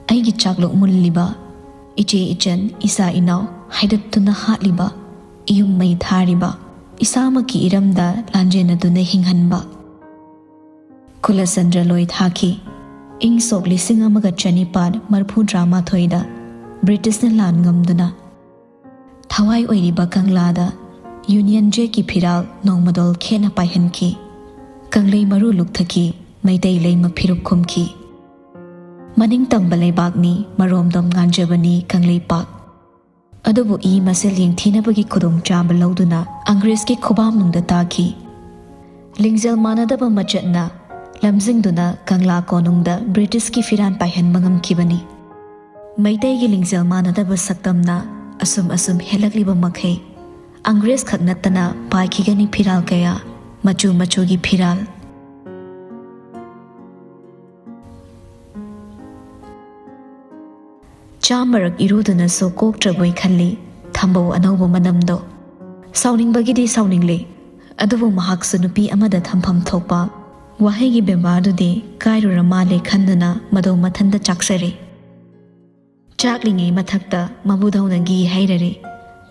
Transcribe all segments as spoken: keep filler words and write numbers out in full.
ꯑꯩꯒꯤ ꯆꯥꯛꯂꯣꯛ ꯃꯨꯜꯂꯤꯕ, ꯏꯆꯦ ꯏꯆꯟ ꯏꯆꯥ ꯏꯅꯥꯎ ꯍꯥꯏꯗꯠꯇꯨꯅ ꯍꯥꯠꯂꯤꯕ, ꯏꯌꯨꯝ ꯃꯩ ꯊꯥꯔꯤꯕ, ꯏꯁꯥꯃꯛꯀꯤ ꯏꯔꯝꯗ ꯂꯥꯟꯖꯦꯟꯅꯗꯨꯅ ꯍꯤꯡꯍꯟꯕ꯫ ꯀꯨꯂꯆꯟꯗ꯭ꯔ ꯂꯣꯏ ꯊꯥꯈꯤ꯫ ꯏꯪ ꯁꯣꯛ ꯂꯤꯁꯤꯡ ꯑꯃꯒ ꯆꯅꯤꯄꯥꯟ ꯃꯔꯤꯐꯨꯇꯔꯥꯃꯥꯊꯣꯏꯗ ꯕ꯭ꯔꯤꯇꯤꯁꯅ ꯂꯥꯟ ꯉꯝꯗꯨꯅ ꯊꯋꯥꯏ ꯑꯣꯏꯔꯤꯕ ꯀꯪꯂꯥꯗ ꯌꯨꯅꯤꯌꯟ ꯖꯦꯛꯀꯤ ꯐꯤꯔꯥꯜ ꯅꯣꯡꯃꯗꯣꯜ ꯈꯦꯠꯅ ꯄꯥꯏꯍꯟꯈꯤ꯫ ꯀꯪꯂꯩ ꯃꯔꯨ ꯂꯨꯛꯊꯈꯤ, ꯃꯩꯇꯩ ꯂꯩꯃ ꯐꯤꯔꯨꯞ ꯈꯨꯝꯈꯤ꯫ ꯃꯅꯤꯡ ꯇꯝꯕ ꯂꯩꯕꯥꯛꯅꯤ, ꯃꯔꯣꯝꯗꯣꯝ ꯉꯥꯟꯖꯕꯅꯤ ꯀꯪꯂꯩꯄꯥꯛ꯫ ꯑꯗꯨꯕꯨ ꯏ ꯃꯁꯦꯜ ꯌꯦꯡꯊꯤꯅꯕꯒꯤ ꯈꯨꯗꯣꯡꯆꯥꯕ ꯂꯧꯗꯨꯅ ꯑꯪꯒ꯭ꯔꯦꯖꯀꯤ ꯈꯨꯕꯥꯝꯅꯨꯡꯗ ꯇꯥꯈꯤ꯫ ꯂꯤꯡꯖꯦꯜ ꯃꯥꯟꯅꯗꯕ ꯃꯆꯠꯅ ꯂꯝꯖꯤꯡꯗꯨꯅ ꯀꯪꯂꯥ ꯀꯣꯅꯨꯡꯗ ꯕ꯭ꯔꯤꯇꯤꯁꯀꯤ ꯐꯤꯔꯥꯟ ꯄꯥꯏꯍꯟꯕ ꯉꯝꯈꯤꯕꯅꯤ꯫ ꯃꯩꯇꯩꯒꯤ ꯂꯤꯡꯖꯦꯜ ꯃꯥꯟꯅꯗꯕ ꯁꯛꯇꯝꯅ ꯑꯁꯨꯝ ꯑꯁꯨꯝ ꯍꯦꯜꯂꯛꯂꯤꯕ ꯃꯈꯩ ꯑꯪꯒ꯭ꯔꯦꯖ ꯈꯛ ꯅꯠꯇꯅ ꯄꯥꯏꯈꯤꯒꯅꯤ ꯐꯤꯔꯥꯜ ꯀꯌꯥ, ꯃꯆꯨ ꯃꯆꯨꯒꯤ ꯐꯤꯔꯥꯜ꯫ ꯆꯥꯝꯃꯔꯛ ꯏꯔꯨꯗꯨꯅꯁꯨ ꯀꯣꯛꯇ꯭ꯔꯕꯣꯏ ꯈꯜꯂꯤ ꯊꯝꯕꯧ ꯑꯅꯧꯕ ꯃꯅꯝꯗꯣ꯫ ꯁꯥꯎꯅꯤꯡꯕꯒꯤꯗꯤ ꯁꯥꯎꯅꯤꯡꯂꯤ, ꯑꯗꯨꯕꯨ ꯃꯍꯥꯛꯁꯨ ꯅꯨꯄꯤ ꯑꯃꯗ ꯊꯝꯐꯝ ꯊꯣꯛꯄ ꯋꯥꯍꯩꯒꯤ ꯕꯦꯕꯥꯔꯗꯨꯗꯤ ꯀꯥꯏꯔꯨꯔ ꯃꯥꯜꯂꯦ ꯈꯟꯗꯨꯅ ꯃꯗꯧ ꯃꯊꯟꯇ ꯆꯥꯛꯆꯔꯤ꯫ ꯆꯥꯛꯂꯤꯉꯩ ꯃꯊꯛꯇ ꯃꯕꯨꯗꯧꯅ ꯘꯤ ꯍꯩꯔꯔꯤ꯫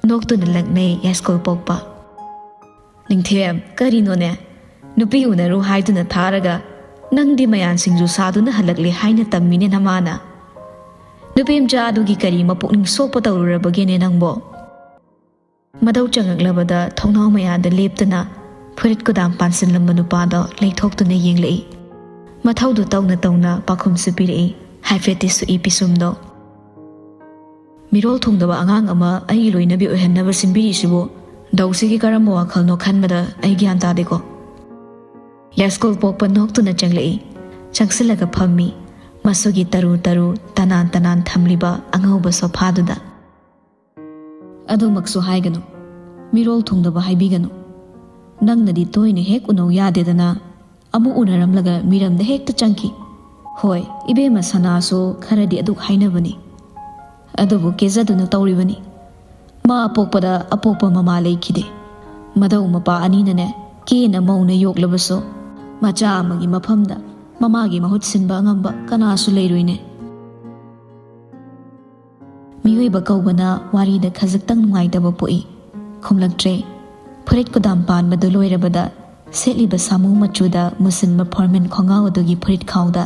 ꯅꯣꯛꯇꯨꯅ ꯂꯛꯅꯩ ꯌꯥꯏꯁ꯭ꯀꯨꯜ ꯄꯣꯛꯄ꯫ "ꯅꯤꯡꯊꯦꯝ, ꯀꯔꯤꯅꯣꯅꯦ? ꯅꯨꯄꯤ ꯎꯅꯔꯨ ꯍꯥꯏꯗꯨꯅ ꯊꯥꯔꯒ ꯅꯪꯗꯤ ꯃꯌꯥꯟ ꯁꯤꯡꯖꯨ ꯁꯥꯗꯨꯅ ꯍꯜꯂꯛꯂꯦ ꯍꯥꯏꯅ ꯇꯝꯃꯤꯅꯦ ꯅꯃꯥꯅ꯫ ꯅꯨꯄꯤ ꯃꯆꯥ ꯑꯗꯨꯒꯤ ꯀꯔꯤ ꯃꯄꯨꯛꯅꯤꯡ ꯁꯣꯛꯄ ꯇꯧꯔꯨꯔꯕꯒꯦꯅꯦ ꯅꯪꯕꯣ?" ꯃꯗꯧ ꯆꯪꯉꯛꯂꯕꯗ ꯊꯣꯡꯅꯥꯎ ꯃꯌꯥꯗ ꯂꯦꯞꯇꯨꯅ ꯐꯨꯔꯤꯠ ꯀꯨꯗꯥꯝ ꯄꯥꯟꯁꯤꯜꯂꯝꯕ ꯅꯨꯄꯥꯗꯣ ꯂꯩꯊꯣꯛꯇꯨꯅ ꯌꯦꯡꯂꯛꯏ꯫ ꯃꯊꯧꯗꯨ ꯇꯧꯅ ꯇꯧꯅ ꯄꯥꯎꯈꯨꯝꯁꯨ ꯄꯤꯔꯛꯏ, ꯍꯥꯏꯐꯦꯠꯇꯤ ꯁꯨꯛꯏ ꯄꯤꯁꯨꯝꯗꯣ꯫ "ꯃꯤꯔꯣꯜ ꯊꯨꯡꯗꯕ ꯑꯉꯥꯡ ꯑꯃ ꯑꯩꯒꯤ ꯂꯣꯏꯅꯕꯤ ꯑꯣꯏꯍꯟꯅꯕ ꯁꯤꯟꯕꯤꯔꯤꯁꯤꯕꯨ ꯗꯧꯁꯤꯒꯤ ꯀꯔꯝꯕ ꯋꯥꯈꯜꯅꯣ ꯈꯟꯕꯗ ꯑꯩ ꯒ꯭ꯌꯥꯟ ꯇꯥꯗꯦꯀꯣ?" ꯌꯥꯏꯁ꯭ꯀꯨꯜ ꯄꯣꯛꯄ ꯅꯣꯛꯇꯨꯅ ꯆꯪꯂꯛꯏ꯫ ꯆꯪꯁꯤꯜꯂꯒ ꯐꯝꯃꯤ꯫ ꯃꯁꯨꯒꯤ ꯇꯔꯨ ꯇꯔꯨ, ꯇꯅꯥꯟ ꯇꯅꯥꯟ ꯊꯝꯂꯤꯕ ꯑꯉꯧꯕ ꯁꯣꯐꯥꯗꯨꯗ꯫ "ꯑꯗꯨꯃꯛꯁꯨ ꯍꯥꯏꯒꯅꯨ, ꯃꯤꯔꯣꯜ ꯊꯨꯡꯗꯕ ꯍꯥꯏꯕꯤꯒꯅꯨ꯫ ꯅꯪꯅꯗꯤ ꯇꯣꯏꯅ ꯍꯦꯛ ꯎꯅꯧ ꯌꯥꯗꯦꯗꯅ, ꯑꯃꯨꯛ ꯎꯅꯔꯝꯂꯒ ꯃꯤꯔꯝꯗ ꯍꯦꯛꯇ ꯆꯪꯈꯤ꯫ ꯍꯣꯏ, ꯏꯕꯦꯝꯃ ꯁꯅꯥꯁꯨ ꯈꯔꯗꯤ ꯑꯗꯨꯛ ꯍꯥꯏꯅꯕꯅꯤ, ꯑꯗꯨꯕꯨ ꯀꯦꯖꯗꯨꯅ ꯇꯧꯔꯤꯕꯅꯤ꯫ ꯃꯥ ꯑꯄꯣꯛꯄꯗ ꯑꯄꯣꯛꯄ ꯃꯃꯥ ꯂꯩꯈꯤꯗꯦ꯫ ꯃꯗꯧ ꯃꯄꯥ ꯑꯅꯤꯅꯅꯦ, ꯀꯦꯅ ꯃꯧꯅ ꯌꯣꯛꯂꯕꯁꯨ, ꯃꯆꯥ ꯑꯃꯒꯤ ꯃꯐꯝꯗ ꯃꯃꯥꯒꯤ ꯃꯍꯨꯠ ꯁꯤꯟꯕ ꯑꯉꯝꯕ ꯀꯅꯥꯁꯨ ꯂꯩꯔꯣꯏꯅꯦ꯫ ꯑꯔꯣꯏꯕ ꯀꯧꯕꯅ ꯋꯥꯔꯤꯗ ꯈꯖꯤꯛꯇꯪ ꯅꯨꯡꯉꯥꯏꯇꯕ ꯄꯣꯛꯏ꯫ ꯈꯨꯝꯂꯛꯇ꯭ꯔꯦ꯫ ꯐꯨꯔꯤꯠ ꯀꯨꯗꯥꯝ ꯄꯥꯟꯕꯗꯨ ꯂꯣꯏꯔꯕꯗ ꯁꯦꯠꯂꯤꯕ ꯁꯥꯃꯨ ꯃꯆꯨꯗ ꯃꯨꯁꯤꯟꯕ ꯐꯣꯔꯃꯦꯜ ꯈꯣꯡꯒ꯭ꯔꯥꯎ ꯑꯗꯨꯒꯤ ꯐꯨꯔꯤꯠ ꯈꯥꯎꯗ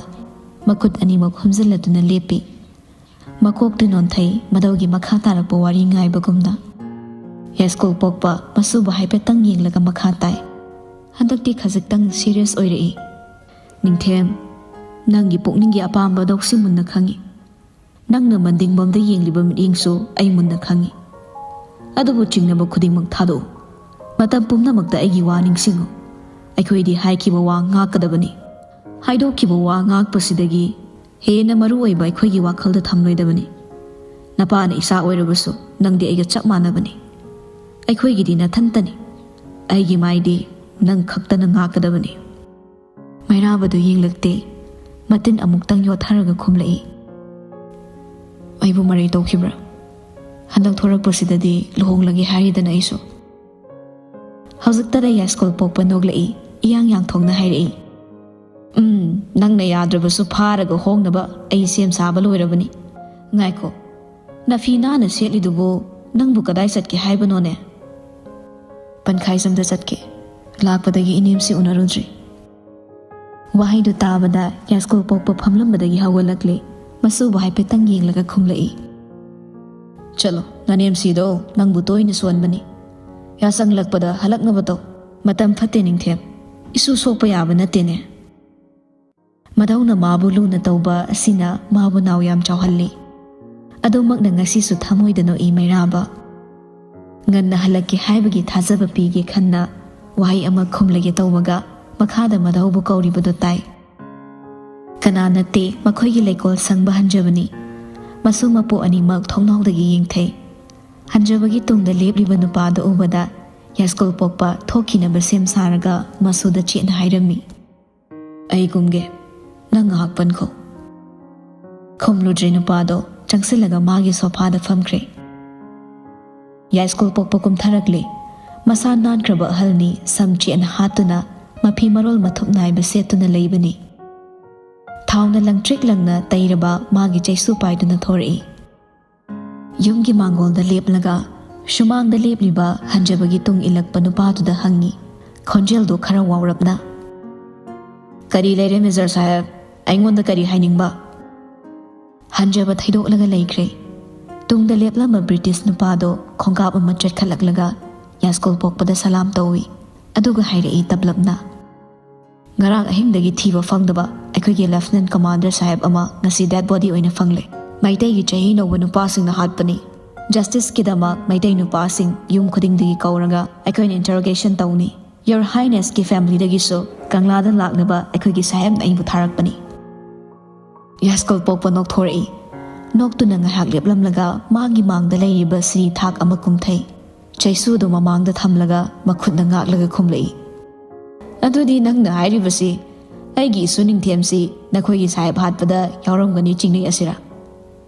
ꯃꯈꯨꯠ ꯑꯅꯤꯃꯛ ꯍꯨꯝꯖꯤꯜꯂꯗꯨꯅ ꯂꯦꯞꯄꯤ꯫ ꯃꯀꯣꯛꯇꯨ ꯅꯣꯟꯊꯩ, ꯃꯗꯧꯒꯤ ꯃꯈꯥ ꯇꯥꯔꯛꯄ ꯋꯥꯔꯤ ꯉꯥꯏꯕꯒꯨꯝꯅ꯫ ꯌꯥꯏꯁ꯭ꯀꯨꯜ ꯄꯣꯛꯄ ꯃꯁꯨꯕꯨ ꯍꯥꯏꯐꯦꯠꯇꯪ ꯌꯦꯡꯂꯒ ꯃꯈꯥ ꯇꯥꯏ꯫ ꯍꯟꯗꯛꯇꯤ ꯈꯖꯤꯛꯇꯪ ꯁꯤꯔꯤꯌꯁ ꯑꯣꯏꯔꯛꯏ꯫ "ꯅꯤꯡꯊꯦꯝ, ꯅꯪꯒꯤ ꯄꯨꯛꯅꯤꯡꯒꯤ ꯑꯄꯥꯝꯕꯗꯧꯁꯤ ꯃꯨꯟꯅ ꯈꯪꯏ꯫ ꯅꯪꯅ ꯃꯟꯗꯤꯡꯕꯝꯗ ꯌꯦꯡꯂꯤꯕ ꯃꯤꯠꯌꯦꯡꯁꯨ ꯑꯩ ꯃꯨꯟꯅ ꯈꯪꯏ꯫ ꯑꯗꯨꯕꯨ ꯆꯤꯡꯅꯕ ꯈꯨꯗꯤꯡꯃꯛ ꯊꯥꯗꯣꯛꯎ꯫ ꯃꯇꯝ ꯄꯨꯝꯅꯃꯛꯇ ꯑꯩꯒꯤ ꯋꯥ ꯅꯤꯡꯁꯤꯡꯉꯨ꯫ ꯑꯩꯈꯣꯏꯗꯤ ꯍꯥꯏꯈꯤꯕ ꯋꯥ ꯉꯥꯛꯀꯗꯕꯅꯤ꯫ ꯍꯥꯏꯗꯣꯛꯈꯤꯕ ꯋꯥ ꯉꯥꯛꯄꯁꯤꯗꯒꯤ ꯍꯦꯟꯅ ꯃꯔꯨ ꯑꯣꯏꯕ ꯑꯩꯈꯣꯏꯒꯤ ꯋꯥꯈꯜꯗ ꯊꯝꯂꯣꯏꯗꯕꯅꯤ꯫ ꯅꯄꯥꯅ ꯏꯆꯥ ꯑꯣꯏꯔꯕꯁꯨ ꯅꯪꯗꯤ ꯑꯩꯒ ꯆꯞ ꯃꯥꯟꯅꯕꯅꯤ꯫ ꯑꯩꯈꯣꯏꯒꯤꯗꯤ ꯅꯊꯟꯇꯅꯤ꯫ ꯑꯩꯒꯤ ꯃꯥꯏꯗꯤ ꯅꯪ ꯈꯛꯇꯅ ꯉꯥꯛꯀꯗꯕꯅꯤ꯫" ꯃꯩꯔꯥꯕꯗꯨ ꯌꯦꯡꯂꯛꯇꯦ꯫ ꯃꯇꯤꯟ ꯑꯃꯨꯛꯇꯪ ꯌꯣꯠꯊꯔꯒ ꯈꯨꯝꯂꯛꯏ, "ꯑꯩꯕꯨ ꯃꯔꯩ ꯇꯧꯈꯤꯕ꯭ꯔꯥ? ꯍꯟꯗꯛ ꯊꯣꯔꯛꯄꯁꯤꯗꯗꯤ ꯂꯨꯍꯣꯡꯂꯒꯦ ꯍꯥꯏꯔꯤꯗꯅ ꯑꯩꯁꯨ꯫" ꯍꯧꯖꯤꯛꯇꯗ ꯌꯥꯏꯁ꯭ꯀꯨꯜ ꯄꯣꯛꯄ ꯅꯣꯛꯂꯛꯏ, ꯏꯌꯥꯡ ꯌꯥꯡꯊꯣꯛꯅ ꯍꯥꯏꯔꯛꯏ, "ꯎꯝ, ꯅꯪꯅ ꯌꯥꯗ꯭ꯔꯕꯁꯨ ꯐꯥꯔꯒ ꯍꯣꯡꯅꯕ ꯑꯩ ꯁꯦꯝ ꯁꯥꯕ ꯂꯣꯏꯔꯕꯅꯤ꯫ ꯉꯥꯏꯈꯣ, ꯅꯐꯤ ꯅꯥꯟꯅ ꯁꯦꯠꯂꯤꯗꯨꯕꯨ ꯅꯪꯕꯨ ꯀꯗꯥꯏ ꯆꯠꯀꯦ ꯍꯥꯏꯕꯅꯣꯅꯦ?" "ꯄꯟꯈꯥꯏꯖꯝꯗ ꯆꯠꯀꯦ꯫ ꯂꯥꯛꯄꯗꯒꯤ ꯏꯅꯦꯝꯁꯤ ꯎꯅꯔꯨꯗ꯭ꯔꯤ꯫" ꯋꯥꯍꯩꯗꯨ ꯇꯥꯕꯗ ꯌꯥꯏꯁ꯭ꯀꯨꯜ ꯄꯣꯛꯄ ꯐꯝꯂꯝꯕꯗꯒꯤ ꯍꯧꯒꯠꯂꯛꯂꯦ꯫ ꯃꯁꯨꯕꯨ ꯍꯥꯏꯐꯦꯠꯇꯪ ꯌꯦꯡꯂꯒ ꯈꯨꯝꯂꯛꯏ, "ꯆꯠꯂꯣ, ꯅꯅꯦꯝꯁꯤꯗꯣ ꯅꯪꯕꯨ ꯇꯣꯏꯅ ꯁꯣꯟꯕꯅꯤ꯫ ꯌꯥꯆꯪꯂꯛꯄꯗ ꯍꯜꯂꯛꯅꯕ ꯇꯧ꯫ ꯃꯇꯝ ꯐꯠꯇꯦ ꯅꯤꯡꯊꯦꯝ꯫ ꯏꯁꯨ ꯁꯣꯛꯄ ꯌꯥꯕ ꯅꯠꯇꯦꯅꯦ꯫" ꯃꯗꯧꯅ ꯃꯥꯕꯨ ꯂꯨꯅ ꯇꯧꯕ ꯑꯁꯤꯅ ꯃꯥꯕꯨ ꯅꯥꯎ ꯌꯥꯝ ꯆꯥꯎꯍꯜꯂꯤ꯫ ꯑꯗꯨꯃꯛꯅ ꯉꯁꯤꯁꯨ ꯊꯃꯣꯏꯗ ꯅꯣꯛꯏ ꯃꯩꯔꯥꯕ꯫ ꯉꯟꯅ ꯍꯜꯂꯛꯀꯦ ꯍꯥꯏꯕꯒꯤ ꯊꯥꯖꯕ ꯄꯤꯒꯦ ꯈꯟꯅ ꯋꯥꯍꯩ ꯑꯃ ꯈꯨꯝꯂꯒꯦ ꯇꯧꯕꯒ ꯃꯈꯥꯗ ꯃꯙꯧꯕꯨ ꯀꯧꯔꯤꯕꯗꯨ ꯇꯥꯏ꯫ ꯀꯅꯥ ꯅꯠꯇꯦ, ꯃꯈꯣꯏꯒꯤ ꯂꯩꯀꯣꯜ ꯁꯪꯕ ꯍꯟꯖꯕꯅꯤ꯫ ꯃꯁꯨ ꯃꯄꯨ ꯑꯅꯤꯃꯛ ꯊꯣꯡꯅꯥꯎꯗꯒꯤ ꯌꯦꯡꯊꯩ꯫ ꯍꯟꯖꯕꯒꯤ ꯇꯨꯡꯗ ꯂꯦꯞꯂꯤꯕ ꯅꯨꯄꯥꯗꯨ ꯎꯕꯗ ꯌꯥꯏꯁ꯭ꯀꯨꯜ ꯄꯣꯛꯄ ꯊꯣꯛꯈꯤꯅꯕ ꯁꯦꯝ ꯁꯥꯔꯒ ꯃꯁꯨꯗ ꯆꯦꯠꯅ ꯍꯥꯏꯔꯝꯃꯤ, "ꯑꯩ ꯀꯨꯝꯒꯦ꯫ ꯅꯪ ꯉꯥꯏꯍꯥꯛ ꯄꯟꯈꯣ꯫" ꯈꯨꯝꯂꯨꯗ꯭ꯔꯦ ꯅꯨꯄꯥꯗꯣ, ꯆꯪꯁꯤꯜꯂꯒ ꯃꯥꯒꯤ ꯁꯣꯐꯥꯗ ꯐꯝꯈ꯭ꯔꯦ꯫ ꯌꯥꯏꯁ꯭ꯀꯨꯜ ꯄꯣꯛꯄ ꯀꯨꯝꯊꯔꯛꯂꯦ꯫ ꯃꯁꯥ ꯅꯥꯟꯈ꯭ꯔꯕ ꯑꯍꯜꯅꯤ, ꯁꯝ ꯆꯦꯠꯅ ꯍꯥꯠꯇꯨꯅ, ꯃꯐꯤ ꯃꯔꯣꯜ ꯃꯊꯨꯞ ꯅꯥꯏꯕ ꯁꯦꯠꯇꯨꯅ ꯂꯩꯕꯅꯤ꯫ ꯊꯥꯎꯅ ꯂꯪꯇ꯭ꯔꯤꯛ ꯂꯪꯅ ꯇꯩꯔꯕ ꯃꯥꯒꯤ ꯆꯩꯁꯨ ꯄꯥꯏꯗꯨꯅ ꯊꯣꯔꯛꯏ꯫ ꯌꯨꯝꯒꯤ ꯃꯥꯡꯒꯣꯜꯗ ꯂꯦꯞꯂꯒ ꯁꯨꯃꯥꯡꯗ ꯂꯦꯞꯂꯤꯕ ꯍꯟꯖꯕꯒꯤ ꯇꯨꯡ ꯏꯜꯂꯛꯄ ꯅꯨꯄꯥꯗꯨꯗ ꯍꯪꯉꯤ, ꯈꯣꯟꯖꯦꯜꯗꯨ ꯈꯔ ꯋꯥꯎꯔꯞꯅ꯫ "ꯀꯔꯤ ꯂꯩꯔꯦ, ꯃꯦꯖꯔ ꯁꯥꯍꯦꯕ? ꯑꯩꯉꯣꯟꯗ ꯀꯔꯤ ꯍꯥꯏꯅꯤꯡꯕ?" ꯍꯟꯖꯕ ꯊꯩꯗꯣꯛꯂꯒ ꯂꯩꯈ꯭ꯔꯦ꯫ ꯇꯨꯡꯗ ꯂꯦꯞꯂꯝꯕ ꯕ꯭ꯔꯤꯇꯤꯁ ꯅꯨꯄꯥꯗꯣ ꯈꯣꯡꯀꯥꯞ ꯑꯃ ꯆꯠꯈꯠꯂꯛꯂꯒ ꯌꯥꯏꯁ꯭ꯀꯨꯜ ꯄꯣꯛꯄꯗ ꯁꯂꯥꯝ ꯇꯧꯏ꯫ ꯑꯗꯨꯒ ꯍꯥꯏꯔꯛꯏ ꯇꯞꯂꯞꯅ, "ꯉꯔꯥꯡ ꯑꯍꯤꯡꯗꯒꯤ ꯊꯤꯕ ꯐꯪꯗꯕ ꯑꯩꯈꯣꯏꯒꯤ ꯂꯦꯐꯇꯤꯅꯦꯟ ꯀꯃꯥꯟꯗꯔ ꯁꯥꯍꯦꯕ ꯑꯃ ꯉꯁꯤ ꯗꯦꯗ ꯕꯣꯗꯤ ꯑꯣꯏꯅ ꯐꯪꯂꯦ꯫ ꯃꯩꯇꯩꯒꯤ ꯆꯍꯤ ꯅꯧꯕ ꯅꯨꯄꯥꯁꯤꯡꯅ ꯍꯥꯠꯄꯅꯤ꯫ ꯖꯁꯇꯤꯁꯀꯤꯗꯃꯛ ꯃꯩꯇꯩ ꯅꯨꯄꯥꯁꯤꯡ ꯌꯨꯝ ꯈꯨꯗꯤꯡꯗꯒꯤ ꯀꯧꯔꯒ ꯑꯩꯈꯣꯏꯅ ꯏꯟꯇꯔꯣꯒꯦꯁꯟ ꯇꯧꯅꯤ꯫ Your Highnessꯀꯤ ꯐꯦꯃꯤꯂꯤꯗꯒꯤꯁꯨ ꯀꯪꯂꯥꯗ ꯂꯥꯛꯅꯕ ꯑꯩꯈꯣꯏꯒꯤ ꯁꯥꯍꯦꯕꯅ ꯑꯩꯕꯨ ꯊꯥꯔꯛꯄꯅꯤ꯫" ꯌꯥꯏꯁ꯭ꯀꯨꯜ ꯄꯣꯛꯄ ꯅꯣꯛꯊꯣꯔꯛꯏ꯫ ꯅꯣꯛꯇꯨꯅ ꯉꯥꯏꯍꯥꯛ ꯂꯦꯞꯂꯝꯂꯒ ꯃꯥꯒꯤ ꯃꯥꯡꯗ ꯂꯩꯔꯤꯕ ꯁꯤꯔꯤ ꯊꯥꯛ ꯑꯃ ꯀꯨꯝꯊꯩ꯫ ꯆꯩꯁꯨꯗꯨ ꯃꯃꯥꯡꯗ ꯊꯝꯂꯒ ꯃꯈꯨꯠꯅ ꯉꯥꯛꯂꯒ ꯈꯨꯝꯂꯛꯏ, "ꯑꯗꯨꯗꯤ ꯅꯪꯅ ꯍꯥꯏꯔꯤꯕꯁꯤ ꯑꯩꯒꯤ ꯏꯁꯨ ꯅꯤꯡꯊꯦꯝꯁꯤ ꯅꯈꯣꯏꯒꯤ ꯁꯥꯍꯦꯕ ꯍꯥꯠꯄꯗ ꯌꯥꯎꯔꯝꯒꯅꯤ ꯆꯤꯡꯅꯩ ꯑꯁꯤꯔꯥ?"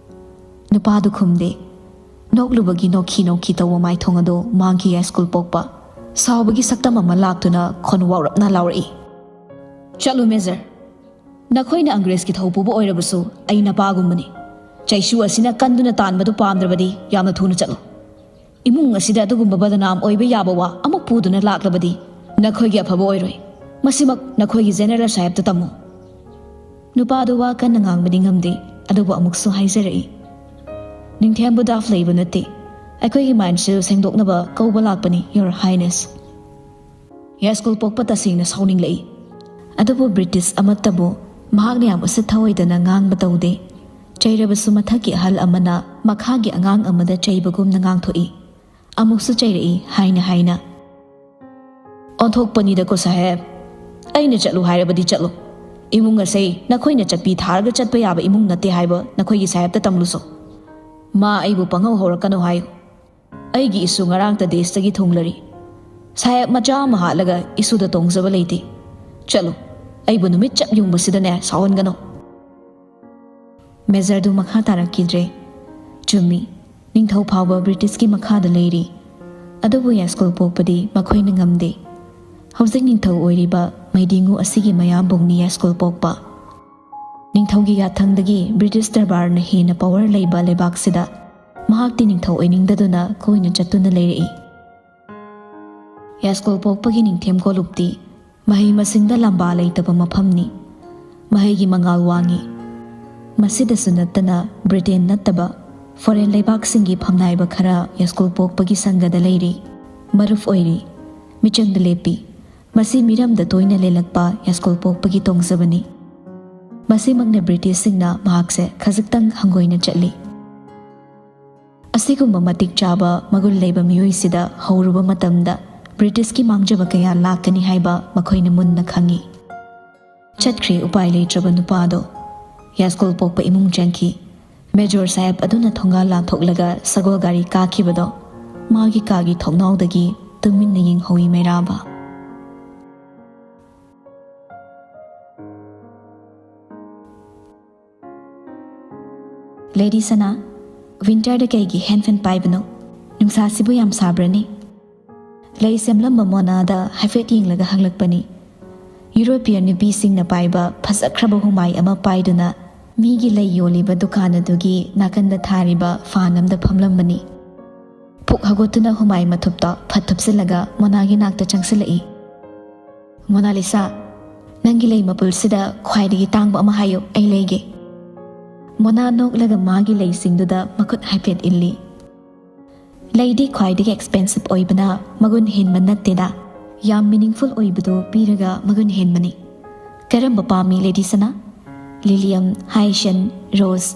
ꯅꯨꯄꯥꯗꯨ ꯈꯨꯝꯗꯦ꯫ ꯅꯣꯛꯂꯨꯕꯒꯤ ꯅꯣꯛꯈꯤ ꯅꯣꯛꯈꯤ ꯇꯧꯕ ꯃꯥꯏꯊꯣꯡ ꯑꯗꯨ ꯃꯥꯡꯈꯤ ꯌꯥꯏꯁ꯭ꯀꯨꯜ ꯄꯣꯛꯄ꯫ ꯁꯥꯎꯕꯒꯤ ꯁꯛꯇꯝ ꯑꯃ ꯂꯥꯛꯇꯨꯅ ꯈꯣꯟ ꯋꯥꯎꯔꯞꯅ ꯂꯥꯎꯔꯛꯏ, "ꯆꯠꯂꯨ, ꯃꯦꯖꯔ꯫ ꯅꯈꯣꯏꯅ ꯑꯪꯒ꯭ꯔꯦꯖꯀꯤ ꯊꯧ ꯄꯨꯕ ꯑꯣꯏꯔꯕꯁꯨ ꯑꯩ ꯅꯄꯥꯒꯨꯝꯕꯅꯤ꯫ ꯆꯩꯁꯨ ꯑꯁꯤꯅ ꯀꯟꯗꯨꯅ ꯇꯥꯟꯕꯗꯨ ꯄꯥꯝꯗ꯭ꯔꯕꯗꯤ ꯌꯥꯝꯅ ꯊꯨꯅ ꯆꯠꯂꯨ꯫ ꯏꯃꯨꯡ ꯑꯁꯤꯗ ꯑꯗꯨꯒꯨꯝꯕ ꯕꯗꯅꯥꯝ ꯑꯣꯏꯕ ꯌꯥꯕ ꯋꯥ ꯑꯃ ꯄꯨꯗꯨꯅ ꯂꯥꯛꯂꯕꯗꯤ ꯅꯈꯣꯏꯒꯤ ꯑꯐꯕ ꯑꯣꯏꯔꯣꯏ꯫ ꯃꯁꯤꯃꯛ ꯅꯈꯣꯏꯒꯤ ꯖꯦꯅꯦꯔꯦꯜ ꯁꯥꯍꯦꯕꯇ ꯇꯝꯃꯨ꯫" ꯅꯨꯄꯥꯗꯨ ꯋꯥ ꯀꯟꯅ ꯉꯥꯡꯕꯗꯤ ꯉꯝꯗꯦ, ꯑꯗꯨꯕꯨ ꯑꯃꯨꯛꯁꯨ ꯍꯥꯏꯖꯔꯛꯏ, "ꯅꯤꯡꯊꯦꯝꯕꯨ ꯗꯥꯐ ꯂꯩꯕ ꯅꯠꯇꯦ꯫ ꯑꯩꯈꯣꯏꯒꯤ ꯃꯥꯏꯟꯁꯦꯜ ꯁꯦꯡꯗꯣꯛꯅꯕ ꯀꯧꯕ ꯂꯥꯛꯄꯅꯤ, Your Highness꯫" ꯌꯥꯏꯁ꯭ꯀꯨꯜ ꯄꯣꯛꯄ ꯇꯁꯦꯡꯅ ꯁꯥꯎꯅꯤꯡꯂꯛꯏ꯫ ꯑꯗꯨꯕꯨ ꯕ꯭ꯔꯤꯇꯤꯁ ꯑꯃꯠꯇꯕꯨ ꯃꯍꯥꯛꯅ ꯌꯥꯝ ꯎꯁꯤꯠ ꯊꯑꯣꯏꯗꯅ ꯉꯥꯡꯕ ꯇꯧꯗꯦ꯫ ꯆꯩꯔꯕꯁꯨ ꯃꯊꯛꯀꯤ ꯑꯍꯜ ꯑꯃꯅ ꯃꯈꯥꯒꯤ ꯑꯉꯥꯡ ꯑꯃꯗ ꯆꯩꯕꯒꯨꯝꯅ ꯉꯥꯡꯊꯣꯛꯏ꯫ ꯑꯃꯨꯛꯁꯨ ꯆꯩꯔꯛꯏ ꯍꯥꯏꯅ ꯍꯥꯏꯅ꯫ "ꯑꯣꯟꯊꯣꯛꯄꯅꯤꯗꯀꯣ ꯁꯥꯍꯦꯕ꯫ ꯑꯩꯅ ꯆꯠꯂꯨ ꯍꯥꯏꯔꯕꯗꯤ ꯆꯠꯂꯨ꯫ ꯏꯃꯨꯡ ꯑꯁꯦ ꯅꯈꯣꯏꯅ ꯆꯠꯄꯤ ꯊꯥꯔꯒ ꯆꯠꯄ ꯌꯥꯕ ꯏꯃꯨꯡ ꯅꯠꯇꯦ ꯍꯥꯏꯕ ꯅꯈꯣꯏꯒꯤ ꯁꯥꯍꯦꯕꯇ ꯇꯝꯂꯨꯁꯣ꯫ ꯃꯥ ꯑꯩꯕꯨ ꯄꯪꯍꯧ ꯍꯧꯔꯛꯀꯅꯨ ꯍꯥꯏꯌꯨ꯫ ꯑꯩꯒꯤ ꯏꯁꯨ ꯉꯔꯥꯡꯇ ꯗꯦꯁꯇꯒꯤ ꯊꯨꯡꯂꯔꯤ꯫ ꯁꯥꯍꯦꯕ ꯃꯆꯥ ꯑꯃ ꯍꯥꯠꯂꯒ ꯏꯁꯨꯗ ꯇꯣꯡꯖꯕ ꯂꯩꯇꯦ꯫ ꯆꯠꯂꯨ, ꯑꯩꯕꯨ ꯅꯨꯃꯤꯠ ꯆꯞ ꯌꯨꯡꯕꯁꯤꯗꯅꯦ ꯁꯥꯎꯍꯟꯒꯅꯨ꯫" ꯃꯦꯖꯔꯗꯨ ꯃꯈꯥ ꯇꯥꯔꯛꯈꯤꯗ꯭ꯔꯦ꯫ ꯆꯨꯝꯃꯤ, ꯅꯤꯡꯊꯧ ꯐꯥꯎꯕ ꯕ꯭ꯔꯤꯇꯤꯁꯀꯤ ꯃꯈꯥꯗ ꯂꯩꯔꯤ꯫ ꯑꯗꯨꯕꯨ ꯌꯥꯏꯁ꯭ꯀꯨꯜ ꯄꯣꯛꯄꯗꯤ ꯃꯈꯣꯏꯅ ꯉꯝꯗꯦ꯫ ꯍꯧꯖꯤꯛ ꯅꯤꯡꯊꯧ ꯑꯣꯏꯔꯤꯕ ꯃꯩꯗꯤꯉꯨ ꯑꯁꯤꯒꯤ ꯃꯌꯥꯝꯕꯨꯡꯅꯤ ꯌꯥꯏꯁ꯭ꯀꯨꯜ ꯄꯣꯛꯄ꯫ ꯅꯤꯡꯊꯧꯒꯤ ꯌꯥꯊꯪꯗꯒꯤ ꯕ꯭ꯔꯤꯇꯤꯁ ꯗꯔꯕꯥꯔꯅ ꯍꯦꯟꯅ ꯄꯋꯔ ꯂꯩꯕ ꯂꯩꯕꯥꯛꯁꯤꯗ ꯃꯍꯥꯛꯇꯤ ꯅꯤꯡꯊꯧ ꯑꯣꯏꯅꯤꯡꯗꯗꯨꯅ ꯀꯨꯏꯅ ꯆꯠꯇꯨꯅ ꯂꯩꯔꯛꯏ꯫ ꯌꯥꯏꯁ꯭ꯀꯨꯜ ꯄꯣꯛꯄꯒꯤ ꯅꯤꯡꯊꯦꯝ ꯀꯣꯂꯨꯞꯇꯤ ꯃꯍꯩ ꯃꯁꯤꯡꯗ ꯂꯝꯕꯥ ꯂꯩꯇꯕ ꯃꯐꯝꯅꯤ꯫ ꯃꯍꯩꯒꯤ ꯃꯉꯥꯜ ꯋꯥꯡꯉꯤ꯫ ꯃꯁꯤꯗꯁꯨ ꯅꯠꯇꯅ ꯕ꯭ꯔꯤꯇꯦꯟ ꯅꯠꯇꯕ ꯐꯣꯔꯦꯟ ꯂꯩꯕꯥꯛꯁꯤꯡꯒꯤ ꯐꯝꯅꯥꯏꯕ ꯈꯔ ꯌꯥꯏꯁ꯭ꯀꯨꯜ ꯄꯣꯛꯄꯒꯤ ꯁꯪꯒꯗ ꯂꯩꯔꯤ, ꯃꯔꯨꯞ ꯑꯣꯏꯔꯤ, ꯃꯤꯆꯪꯗ ꯂꯦꯞꯄꯤ꯫ ꯃꯁꯤ ꯃꯤꯔꯝꯗ ꯇꯣꯏꯅ ꯂꯦꯜꯂꯛꯄ ꯌꯥꯏꯁ꯭ꯀꯨꯜ ꯄꯣꯛꯄꯒꯤ ꯇꯣꯡꯖꯕꯅꯤ꯫ ꯃꯁꯤꯃꯛꯅ ꯕ꯭ꯔꯤꯇꯤꯁꯁꯤꯡꯅ ꯃꯍꯥꯛꯁꯦ ꯈꯖꯤꯛꯇꯪ ꯍꯪꯒꯣꯏꯅ ꯆꯠꯂꯤ꯫ ꯑꯁꯤꯒꯨꯝꯕ ꯃꯇꯤꯛ ꯆꯥꯕ ꯃꯒꯨꯟ ꯂꯩꯕ ꯃꯤꯑꯣꯏꯁꯤꯗ ꯍꯧꯔꯨꯕ ꯃꯇꯝꯗ ꯕ꯭ꯔꯤꯇꯤꯁꯀꯤ ꯃꯥꯡꯖꯕ ꯀꯌꯥ ꯂꯥꯛꯀꯅꯤ ꯍꯥꯏꯕ ꯃꯈꯣꯏꯅ ꯃꯨꯟꯅ ꯈꯪꯏ꯫ ꯆꯠꯈ꯭ꯔꯦ ꯎꯄꯥꯏ ꯂꯩꯇ꯭ꯔꯕ ꯅꯨꯄꯥꯗꯣ꯫ ꯌꯥꯏꯁ꯭ꯀꯨꯜ ꯄꯣꯛꯄ ꯏꯃꯨꯡ ꯆꯪꯈꯤ꯫ ꯃꯦꯖꯣꯔ ꯁꯥꯍꯦꯕ ꯑꯗꯨꯅ ꯊꯣꯡꯒꯥꯜ ꯂꯥꯟꯊꯣꯛꯂꯒ ꯁꯒꯣꯜ ꯒꯥꯔꯤ ꯀꯥꯈꯤꯕꯗꯣ ꯃꯥꯒꯤ ꯀꯥꯒꯤ ꯊꯣꯡꯅꯥꯎꯗꯒꯤ ꯇꯨꯃꯤꯟꯅ ꯌꯦꯡꯍꯧꯏ ꯃꯩꯔꯥꯕ꯫ ꯂꯦꯗꯤ ꯁꯅꯥ, ꯋꯤꯟꯇꯔꯗ ꯀꯩꯒꯤ ꯍꯦꯟ ꯐꯦꯟ ꯄꯥꯏꯕꯅꯣ? ꯅꯨꯡꯁꯥꯁꯤꯕꯨ ꯌꯥꯝ ꯁꯥꯕ꯭ꯔꯅꯦ? ꯂꯩ ꯁꯦꯝꯂꯝꯕ ꯃꯣꯅꯥꯗ ꯍꯥꯏꯐꯦꯠ ꯌꯦꯡꯂꯒ ꯍꯪꯂꯛꯄꯅꯤ꯫ ꯌꯨꯔꯣꯄꯤꯌꯟ ꯅꯨꯄꯤꯁꯤꯡꯅ ꯄꯥꯏꯕ ꯐꯖꯈ꯭ꯔꯕ ꯍꯨꯃꯥꯏ ꯑꯃ ꯄꯥꯏꯗꯨꯅ ꯃꯤꯒꯤ ꯂꯩ ꯌꯣꯜꯂꯤꯕ ꯗꯨꯀꯥꯟ ꯑꯗꯨꯒꯤ ꯅꯥꯀꯟꯗ ꯊꯥꯔꯤꯕ ꯐꯥꯟ ꯑꯃꯗ ꯐꯝꯂꯝꯕꯅꯤ꯫ ꯄꯨꯛ ꯍꯧꯒꯠꯇꯨꯅ ꯍꯨꯃꯥꯏ ꯃꯊꯨꯞꯇꯣ ꯐꯠ ꯊꯨꯞꯆꯤꯜꯂꯒ ꯃꯣꯅꯥꯒꯤ ꯅꯥꯛꯇ ꯆꯪꯁꯤꯜꯂꯛꯏ꯫ "ꯃꯣꯅꯥꯂꯤꯁꯥ, ꯅꯪꯒꯤ ꯂꯩ ꯃꯄꯨꯜꯁꯤꯗ ꯈ꯭ꯋꯥꯏꯗꯒꯤ ꯇꯥꯡꯕ ꯑꯃ ꯍꯥꯏꯌꯨ, ꯑꯩ ꯂꯩꯒꯦ꯫" ꯃꯣꯅꯥ ꯅꯣꯛꯂꯒ ꯃꯥꯒꯤ ꯂꯩꯁꯤꯡꯗꯨꯗ ꯃꯈꯨꯠ ꯍꯥꯏꯐꯦꯠ ꯏꯜꯂꯤ꯫ "ꯂꯩꯗꯤ ꯈ꯭ꯋꯥꯏꯗꯒꯤ ꯑꯦꯛꯁꯄꯦꯟꯁꯤꯞ ꯑꯣꯏꯕꯅ ꯃꯒꯨꯟ ꯍꯦꯟꯕ ꯅꯠꯇꯦꯗ, ꯌꯥꯝ ꯃꯤꯅꯤꯡꯐꯨꯜ ꯑꯣꯏꯕꯗꯨ ꯄꯤꯔꯒ ꯃꯒꯨꯟ ꯍꯦꯟꯕꯅꯤ꯫ ꯀꯔꯝꯕ ꯄꯥꯝꯃꯤ, ꯂꯦꯗꯤ ꯁꯅꯥ? ꯂꯤꯂꯤꯌꯝ, ꯍꯥꯏꯁꯟ, ꯔꯣꯁ,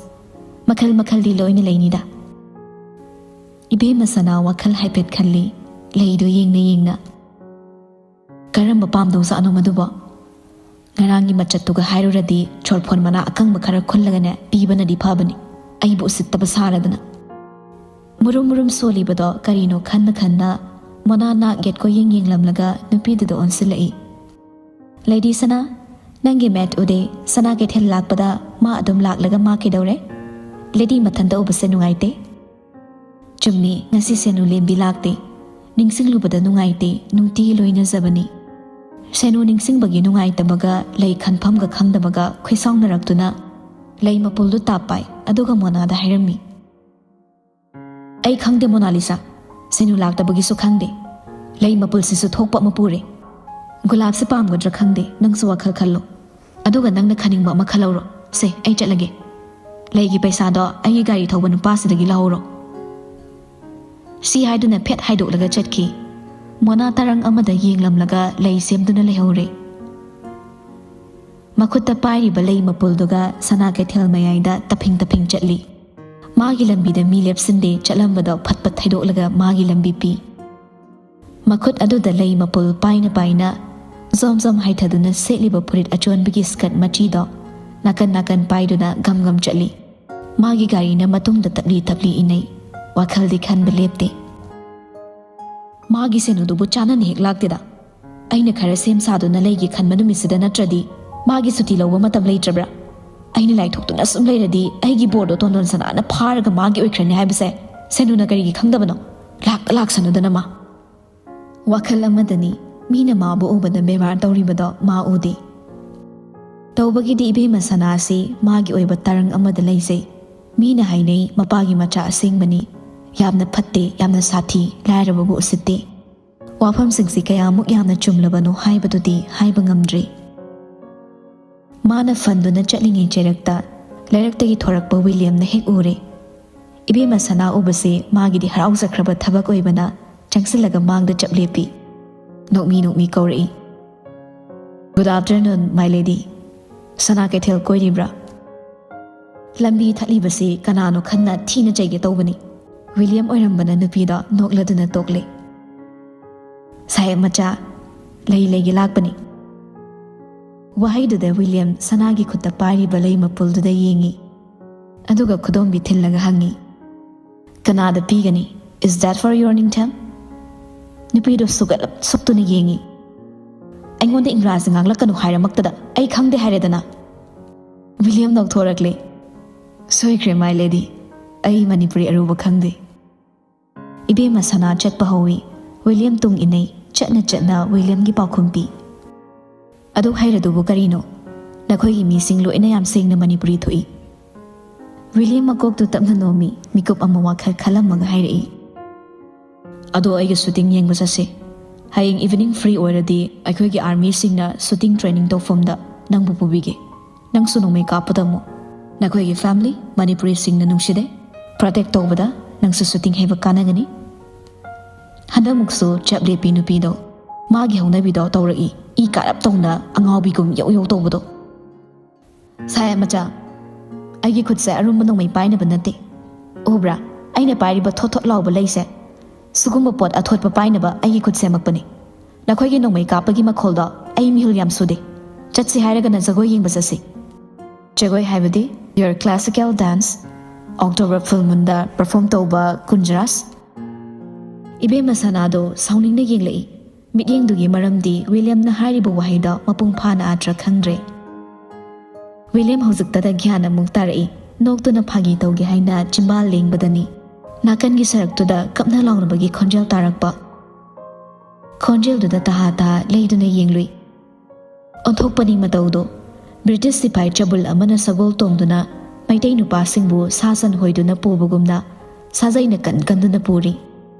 ꯃꯈꯜ ꯃꯈꯜꯗꯤ ꯂꯣꯏꯅ ꯂꯩꯅꯤꯗ꯫" ꯏꯕꯦꯝꯃ ꯁꯅꯥ ꯋꯥꯈꯜ ꯍꯥꯏꯐꯦꯠ ꯈꯜꯂꯤ, ꯂꯩꯗꯨ ꯌꯦꯡꯅ ꯌꯦꯡꯅ꯫ "ꯀꯔꯝꯕ ꯄꯥꯝꯗꯧꯖꯥꯠꯅꯣ ꯃꯗꯨꯕꯣ? ꯉꯔꯥꯡꯒꯤ ꯃꯆꯠꯇꯨꯒ ꯍꯥꯏꯔꯨꯔꯗꯤ ꯁꯣꯔꯐꯣꯟ ꯃꯅꯥ ꯑꯀꯪꯕ ꯈꯔ ꯈꯨꯜꯂꯒꯅꯦ ꯄꯤꯕꯅꯗꯤ ꯐꯕꯅꯤ, ꯑꯩꯕꯨ ꯎꯁꯤꯠꯇꯕ ꯁꯥꯔꯗꯅ꯫" ꯃꯨꯔꯨꯝ ꯃꯨꯔꯨꯝ ꯁꯣꯜꯂꯤꯕꯗꯣ ꯀꯔꯤꯅꯣ ꯈꯟꯅ ꯈꯟꯅ ꯃꯣꯅꯥ ꯅꯥꯛ ꯌꯦꯠ ꯀꯣꯏꯌꯦꯡ ꯌꯦꯡꯂꯝꯂꯒ ꯅꯨꯄꯤꯗꯨꯗ ꯑꯣꯟꯁꯤꯜꯂꯛꯏ꯫ "ꯂꯦꯗꯤ ꯁꯅꯥ, ꯅꯪꯒꯤ ꯃꯦꯠ ꯎꯗꯦ, ꯁꯅꯥ ꯀꯩꯊꯦꯜ ꯂꯥꯛꯄꯗ ꯃꯥ ꯑꯗꯨꯝ ꯂꯥꯛꯂꯒ ꯃꯥ ꯀꯩꯗꯧꯔꯦ? ꯂꯦꯗꯤ ꯃꯊꯟꯇ ꯎꯕꯁꯦ ꯅꯨꯡꯉꯥꯏꯇꯦ꯫" "ꯆꯨꯝꯃꯤ, ꯉꯁꯤ ꯁꯦꯅꯨ ꯂꯦꯝꯕꯤ ꯂꯥꯛꯇꯦ꯫ ꯅꯤꯡꯁꯤꯡꯂꯨꯕꯗ ꯅꯨꯡꯉꯥꯏꯇꯦ, ꯅꯨꯡꯇꯤꯒꯤ ꯂꯣꯏꯅꯖꯕꯅꯤ꯫" ꯁꯦꯅꯨ ꯅꯤꯡꯁꯤꯡꯕꯒꯤ ꯅꯨꯡꯉꯥꯏꯇꯕꯒ ꯂꯩ ꯈꯟꯐꯝꯒ ꯈꯪꯗꯕꯒ ꯈꯨꯏꯁꯥꯎꯅꯔꯛꯇꯨꯅ ꯂꯩ ꯃꯄꯨꯜꯗꯨ ꯇꯥꯞ ꯄꯥꯏ, ꯑꯗꯨꯒ ꯃꯣꯅꯥꯗ ꯍꯥꯏꯔꯝꯃꯤ꯫ ꯑꯩ ꯈꯪꯗꯦ ꯃꯣꯅꯥꯂꯤꯁꯥ, ꯁꯦꯅꯨ ꯂꯥꯛꯇꯕꯒꯤꯁꯨ ꯈꯪꯗꯦ꯫ ꯂꯩ ꯃꯄꯨꯜꯁꯤꯁꯨ ꯊꯣꯛꯄ ꯑꯃ ꯄꯨꯔꯦ꯫ ꯒꯨꯂꯥꯞꯁꯦ ꯄꯥꯝꯒꯗ꯭ꯔꯥ ꯈꯪꯗꯦ, ꯅꯪꯁꯨ ꯋꯥꯈꯜ ꯈꯜꯂꯣ꯫ ꯑꯗꯨꯒ ꯅꯪꯅ ꯈꯟꯅꯤꯡꯕ ꯑꯃ ꯈꯜꯍꯧꯔꯣ꯫ ꯁꯦ, ꯑꯩ ꯆꯠꯂꯒꯦ꯫ ꯂꯩꯒꯤ ꯄꯩꯁꯥꯗꯣ ꯑꯩꯒꯤ ꯒꯥꯔꯤ ꯊꯧꯕ ꯅꯨꯄꯥꯁꯤꯗꯒꯤ ꯂꯧꯍꯧꯔꯣ꯫ ꯁꯤ ꯍꯥꯏꯗꯨꯅ ꯐꯦꯠ ꯍꯥꯏꯗꯣꯛꯂꯒ ꯆꯠꯈꯤ꯫ ꯃꯣꯅꯥ ꯇꯔꯪ ꯑꯃꯗ ꯌꯦꯡꯂꯝꯂꯒ ꯂꯩ ꯁꯦꯝꯗꯨꯅ ꯂꯩꯍꯧꯔꯦ꯫ ꯃꯈꯨꯠꯇ ꯄꯥꯏꯔꯤꯕ ꯂꯩ ꯃꯄꯨꯜꯗꯨꯒ ꯁꯅꯥ ꯀꯩꯊꯦꯜ ꯃꯌꯥꯏꯗ ꯇꯞꯐꯤꯡ ꯇꯞꯐꯤꯡ ꯆꯠꯂꯤ꯫ ꯃꯥꯒꯤ ꯂꯝꯕꯤꯗ ꯃꯤ ꯂꯦꯞꯁꯤꯟꯗꯦ, ꯆꯠꯂꯝꯕꯗꯣ ꯐꯠ ꯐꯠ ꯊꯩꯗꯣꯛꯂꯒ ꯃꯥꯒꯤ ꯂꯝꯕꯤ ꯄꯤ꯫ ꯃꯈꯨꯠ ꯑꯗꯨꯗ ꯂꯩ ꯃꯄꯨꯜ ꯄꯥꯏꯅ ꯄꯥꯏꯅ ꯖꯣꯝ ꯖꯣꯝ ꯍꯥꯏꯊꯗꯨꯅ ꯁꯦꯠꯂꯤꯕ ꯐꯨꯔꯤꯠ ꯑꯆꯣꯟꯕꯒꯤ ꯁ꯭ꯀꯔꯠ ꯃꯆꯤꯗꯣ ꯅꯥꯀꯟ ꯅꯥꯀꯟ ꯄꯥꯏꯗꯨꯅ ꯒꯝ ꯒꯝ ꯆꯠꯂꯤ꯫ ꯃꯥꯒꯤ ꯒꯥꯔꯤꯅ ꯃꯇꯨꯡꯗ ꯇꯞꯂꯤ ꯇꯞꯂꯤ ꯏꯅꯩ꯫ ꯋꯥꯈꯜꯗꯤ ꯈꯟꯕ ꯂꯦꯞꯇꯦ꯫ ꯃꯥꯒꯤ ꯁꯦꯅꯨꯗꯨꯕꯨ ꯆꯥꯅꯅ ꯍꯦꯛ ꯂꯥꯛꯇꯦꯗ꯫ ꯑꯩꯅ ꯈꯔ ꯁꯦꯝ ꯁꯥꯗꯨꯅ ꯂꯩꯒꯦ ꯈꯟꯕ ꯅꯨꯃꯤꯠꯁꯤꯗ ꯅꯠꯇ꯭ꯔꯗꯤ ꯃꯥꯒꯤ ꯁꯨꯇꯤ ꯂꯧꯕ ꯃꯇꯝ ꯂꯩꯇ꯭ꯔꯕ꯭ꯔꯥ? ꯑꯩꯅ ꯂꯥꯏꯊꯣꯛꯇꯨꯅ ꯁꯨꯝ ꯂꯩꯔꯗꯤ ꯑꯩꯒꯤ ꯕꯣꯔꯗꯣ ꯇꯣꯟꯗꯣꯟ ꯁꯅꯥꯅ ꯐꯥꯔꯒ ꯃꯥꯒꯤ ꯑꯣꯏꯈ꯭ꯔꯅꯤ ꯍꯥꯏꯕꯁꯦ ꯁꯦꯅꯨꯅ ꯀꯔꯤꯒꯤ ꯈꯪꯗꯕꯅꯣ? ꯂꯥꯛꯇ ꯂꯥꯛꯁꯅꯨꯗꯅ ꯃꯥ꯫ ꯋꯥꯈꯜ ꯑꯃꯗꯅꯤ, ꯃꯤꯅ ꯃꯥꯕꯨ ꯎꯕꯗ ꯕꯦꯕꯥꯔ ꯇꯧꯔꯤꯕꯗꯣ ꯃꯥ ꯎꯗꯦ꯫ ꯇꯧꯕꯒꯤꯗꯤ ꯏꯕꯦꯝꯃ ꯁꯅꯥ ꯑꯁꯤ ꯃꯥꯒꯤ ꯑꯣꯏꯕ ꯇꯔꯪ ꯑꯃꯗ ꯂꯩꯖꯩ꯫ ꯃꯤꯅ ꯍꯥꯏꯅꯩ ꯃꯄꯥꯒꯤ ꯃꯆꯥ ꯑꯁꯦꯡꯕꯅꯤ, ꯌꯥꯝꯅ ꯐꯠꯇꯦ, ꯌꯥꯝꯅ ꯁꯥꯊꯤ, ꯂꯥꯏꯔꯕꯕꯨ ꯎꯁꯤꯠꯇꯦ꯫ ꯋꯥꯐꯝꯁꯤꯡꯁꯤ ꯀꯌꯥꯃꯨꯛ ꯌꯥꯝꯅ ꯆꯨꯝꯂꯕꯅꯣ ꯍꯥꯏꯕꯗꯨꯗꯤ ꯍꯥꯏꯕ ꯉꯝꯗ꯭ꯔꯦ꯫ ꯃꯥꯅ ꯐꯟꯗꯨꯅ ꯆꯠꯂꯤꯉꯩ ꯆꯩꯔꯛꯇ ꯂꯩꯔꯛꯇꯒꯤ ꯊꯣꯔꯛꯄ ꯋꯤꯂꯤꯌꯝꯅ ꯍꯦꯛ ꯎꯔꯦ꯫ ꯏꯕꯦꯝꯃ ꯁꯅꯥ ꯎꯕꯁꯤ ꯃꯥꯒꯤꯗꯤ ꯍꯔꯥꯎꯖꯈ꯭ꯔꯕ ꯊꯕꯛ ꯑꯣꯏꯕꯅ ꯆꯪꯁꯤꯜꯂꯒ ꯃꯥꯡꯗ ꯆꯞ ꯂꯦꯞꯄꯤ꯫ ꯅꯣꯛꯃꯤ ꯅꯣꯛꯃꯤ ꯀꯧꯔꯛꯏ, "Good afternoon, my lady꯫ ꯁꯅꯥ ꯀꯩꯊꯦꯜ ꯀꯣꯏꯔꯤꯕ꯭ꯔꯥ?" ꯂꯝꯕꯤ ꯊꯠꯂꯤꯕꯁꯤ ꯀꯅꯥꯅꯣ ꯈꯟꯅ ꯊꯤꯅ ꯆꯩꯒꯦ ꯇꯧꯕꯅꯤ꯫ ꯋꯤꯂꯤꯌꯝ ꯑꯣꯏꯔꯝꯕꯅ ꯅꯨꯄꯤꯗꯣ ꯅꯣꯛꯂꯗꯨꯅ ꯇꯣꯛꯂꯦ꯫ "ꯁꯥꯍꯦꯕ ꯃꯆꯥ, ꯂꯩ ꯂꯩꯒꯦ ꯂꯥꯛꯄꯅꯤ꯫" ꯋꯥꯍꯩꯗꯨꯗ ꯋꯤꯂꯤꯌꯝ ꯁꯅꯥꯒꯤ ꯈꯨꯠꯇ ꯄꯥꯏꯔꯤꯕ ꯂꯩ ꯃꯄꯨꯜꯗꯨꯗ ꯌꯦꯡꯉꯤ꯫ ꯑꯗꯨꯒ ꯈꯨꯗꯣꯝꯕꯤ ꯊꯤꯜꯂꯒ ꯍꯪꯉꯤ, "ꯀꯅꯥꯗ ꯄꯤꯒꯅꯤ? Is that for your ꯅꯤꯡꯊꯦꯝ?" ꯅꯨꯄꯤꯗꯣ ꯁꯨꯒꯠꯂꯞ ꯁꯨꯞꯇꯨꯅ ꯌꯦꯡꯉꯤ꯫ "ꯑꯩꯉꯣꯟꯗ ꯏꯪꯒ꯭ꯔꯥꯖꯤ ꯉꯥꯡꯂꯛꯀꯅꯨ ꯍꯥꯏꯔꯃꯛꯇꯗ ꯑꯩ ꯈꯪꯗꯦ ꯍꯥꯏꯔꯦꯗꯅ꯫" ꯋꯤꯂꯤꯌꯝ ꯅꯣꯛꯊꯣꯔꯛꯂꯦ꯫ "ꯁꯣꯏꯈ꯭ꯔꯦ, my lady, ꯑꯩ ꯃꯅꯤꯄꯨꯔꯤ ꯑꯔꯨꯕ ꯈꯪꯗꯦ꯫" ꯏꯕꯦꯝꯃ ꯁꯅꯥ ꯆꯠꯄ ꯍꯧꯏ꯫ ꯋꯤꯂꯤꯌꯝ ꯇꯨꯡ ꯏꯟꯅꯩ꯫ ꯆꯠꯅ ꯆꯠꯅ ꯋꯤꯂꯤꯌꯝꯒꯤ ꯄꯥꯎꯈꯨꯝ ꯄꯤ꯫ "ꯑꯗꯨ ꯍꯩꯔꯗꯨꯕꯨ ꯀꯔꯤꯅꯣ? ꯅꯈꯣꯏꯒꯤ ꯃꯤꯁꯤꯡ ꯂꯣꯏꯅ ꯌꯥꯝ ꯁꯦꯡꯅ ꯃꯅꯤꯄꯨꯔꯤ ꯊꯣꯛꯏ꯫" ꯋꯤꯂꯤꯌꯝ ꯃꯀꯣꯛꯇꯨ ꯇꯞꯅ ꯅꯣꯝꯃꯤ, ꯃꯤꯀꯨꯞ ꯑꯃ ꯋꯥꯈꯜ ꯈꯜꯂꯝꯃꯒ ꯍꯥꯏꯔꯛꯏ, "ꯑꯗꯣ ꯑꯩꯒ ꯁꯨꯇꯤꯡ ꯌꯦꯡꯕ ꯆꯠꯁꯤ꯫ ꯍꯌꯦꯡ ꯏꯚꯤꯅꯤꯡ ꯐ꯭ꯔꯤ ꯑꯣꯏꯔꯗꯤ ꯑꯩꯈꯣꯏꯒꯤ ꯑꯥꯔꯃꯤꯁꯤꯡꯅ ꯁꯨꯇꯤꯡ ꯇ꯭ꯔꯦꯅꯤꯡ ꯇꯧꯐꯝꯗ ꯅꯪꯕꯨ ꯄꯨꯕꯤꯒꯦ꯫ ꯅꯪꯁꯨ ꯅꯣꯡꯃꯩ ꯀꯥꯞꯄ ꯇꯝꯃꯨ꯫ ꯅꯈꯣꯏꯒꯤ ꯐꯦꯃꯤꯂꯤ ꯃꯅꯤꯄꯨꯔꯤꯁꯤꯡꯅ ꯅꯨꯡꯁꯤꯗꯦ꯫ ꯄ꯭ꯔꯣꯇꯦꯛ ꯇꯧꯕꯗ ꯅꯪꯁꯨ ꯁꯨꯇꯤꯡ ꯍꯩꯕ ꯀꯥꯟꯅꯒꯅꯤ꯫" ꯍꯟꯗꯛꯃꯨꯛꯁꯨ ꯆꯞ ꯂꯦꯞꯄꯤ ꯅꯨꯄꯤꯗꯣ꯫ ꯃꯥꯒꯤ ꯍꯧꯅꯕꯤꯗꯣ ꯇꯧꯔꯛꯏ꯫ ꯏ ꯀꯥꯔꯞ ꯇꯧꯅ ꯑꯉꯥꯎꯕꯤꯒꯨꯝ ꯌꯧ ꯌꯧ ꯇꯧꯕꯗꯣ꯫ "ꯁꯥꯌꯥ ꯃꯆꯥ, ꯑꯩꯒꯤ ꯈꯨꯠꯁꯦ ꯑꯔꯨꯝꯕ ꯅꯣꯡꯃꯩ ꯄꯥꯏꯅꯕ ꯅꯠꯇꯦ꯫ ꯎꯕ꯭ꯔꯥ? ꯑꯩꯅ ꯄꯥꯏꯔꯤꯕ ꯊꯣꯠ ꯊꯣꯠ ꯂꯥꯎꯕ ꯂꯩꯁꯦ? ꯁꯤꯒꯨꯝꯕ ꯄꯣꯠ ꯑꯊꯣꯠꯄ ꯄꯥꯏꯅꯕ ꯑꯩꯒꯤ ꯈꯨꯠ ꯁꯦꯝꯃꯛꯄꯅꯤ꯫ ꯅꯈꯣꯏꯒꯤ ꯅꯣꯡꯃꯩ ꯀꯥꯞꯄꯒꯤ ꯃꯈꯣꯜꯗꯣ ꯑꯩ ꯃꯤꯍꯨꯜ ꯌꯥꯝ ꯁꯨꯗꯦ꯫ ꯆꯠꯁꯤ ꯍꯥꯏꯔꯒꯅ ꯖꯒꯣꯏ ꯌꯦꯡꯕ ꯆꯠꯁꯤ꯫" ꯖꯒꯣꯏ ꯍꯥꯏꯕꯗꯤ your classical dance, October full moonꯗ perform ꯇꯧꯕ ꯀꯨꯟꯖꯔꯥꯁ꯫ ꯏꯕꯦꯝꯃ ꯁꯅꯥꯗꯣ ꯁꯥꯎꯅꯤꯡꯅ ꯌꯦꯡꯂꯛꯏ꯫ ꯃꯤꯠꯌꯦꯡꯗꯨꯒꯤ ꯃꯔꯝꯗꯤ ꯋꯤꯂꯤꯌꯝꯅ ꯍꯥꯏꯔꯤꯕ ꯋꯥꯍꯩꯗꯣ ꯃꯄꯨꯡ ꯐꯥꯅ ꯑꯥꯔꯊ ꯈꯪꯗ꯭ꯔꯦ꯫ ꯋꯤꯂꯤꯌꯝ ꯍꯧꯖꯤꯛꯇꯗ ꯒ꯭ꯌꯥꯟ ꯑꯃꯨꯛ ꯇꯥꯔꯛꯏ꯫ ꯅꯣꯛꯇꯨꯅ ꯐꯥꯒꯤ ꯇꯧꯒꯦ ꯍꯥꯏꯅ ꯆꯤꯝꯕꯥꯜ ꯂꯦꯡꯕꯗꯅꯤ ꯅꯥꯀꯟꯒꯤ ꯁꯔꯛꯇꯨꯗ ꯀꯞꯅ ꯂꯥꯎꯅꯕꯒꯤ ꯈꯣꯟꯖꯦꯜ ꯇꯥꯔꯛꯄ꯫ ꯈꯣꯟꯖꯦꯜꯗꯨꯗ ꯇꯍꯥ ꯇꯍꯥ ꯂꯩꯗꯨꯅ ꯌꯦꯡꯂꯨꯏ꯫ ꯑꯣꯟꯊꯣꯛꯄꯅꯤ ꯃꯇꯧꯗꯣ꯫ ꯕ꯭ꯔꯤꯇꯤꯁ ꯁꯤꯄꯥꯏ ꯆꯕꯨꯜ ꯑꯃꯅ ꯁꯒꯣꯜ ꯇꯣꯡꯗꯨꯅ ꯃꯩꯇꯩ ꯅꯨꯄꯥꯁꯤꯡꯕꯨ ꯁꯥ ꯁꯟ ꯍꯣꯏꯗꯨꯅ ꯄꯨꯕꯒꯨꯝꯅ ꯁꯥꯖꯩꯅ ꯀꯟ ꯀꯟꯗꯨꯅ ꯄꯨꯔꯤ꯫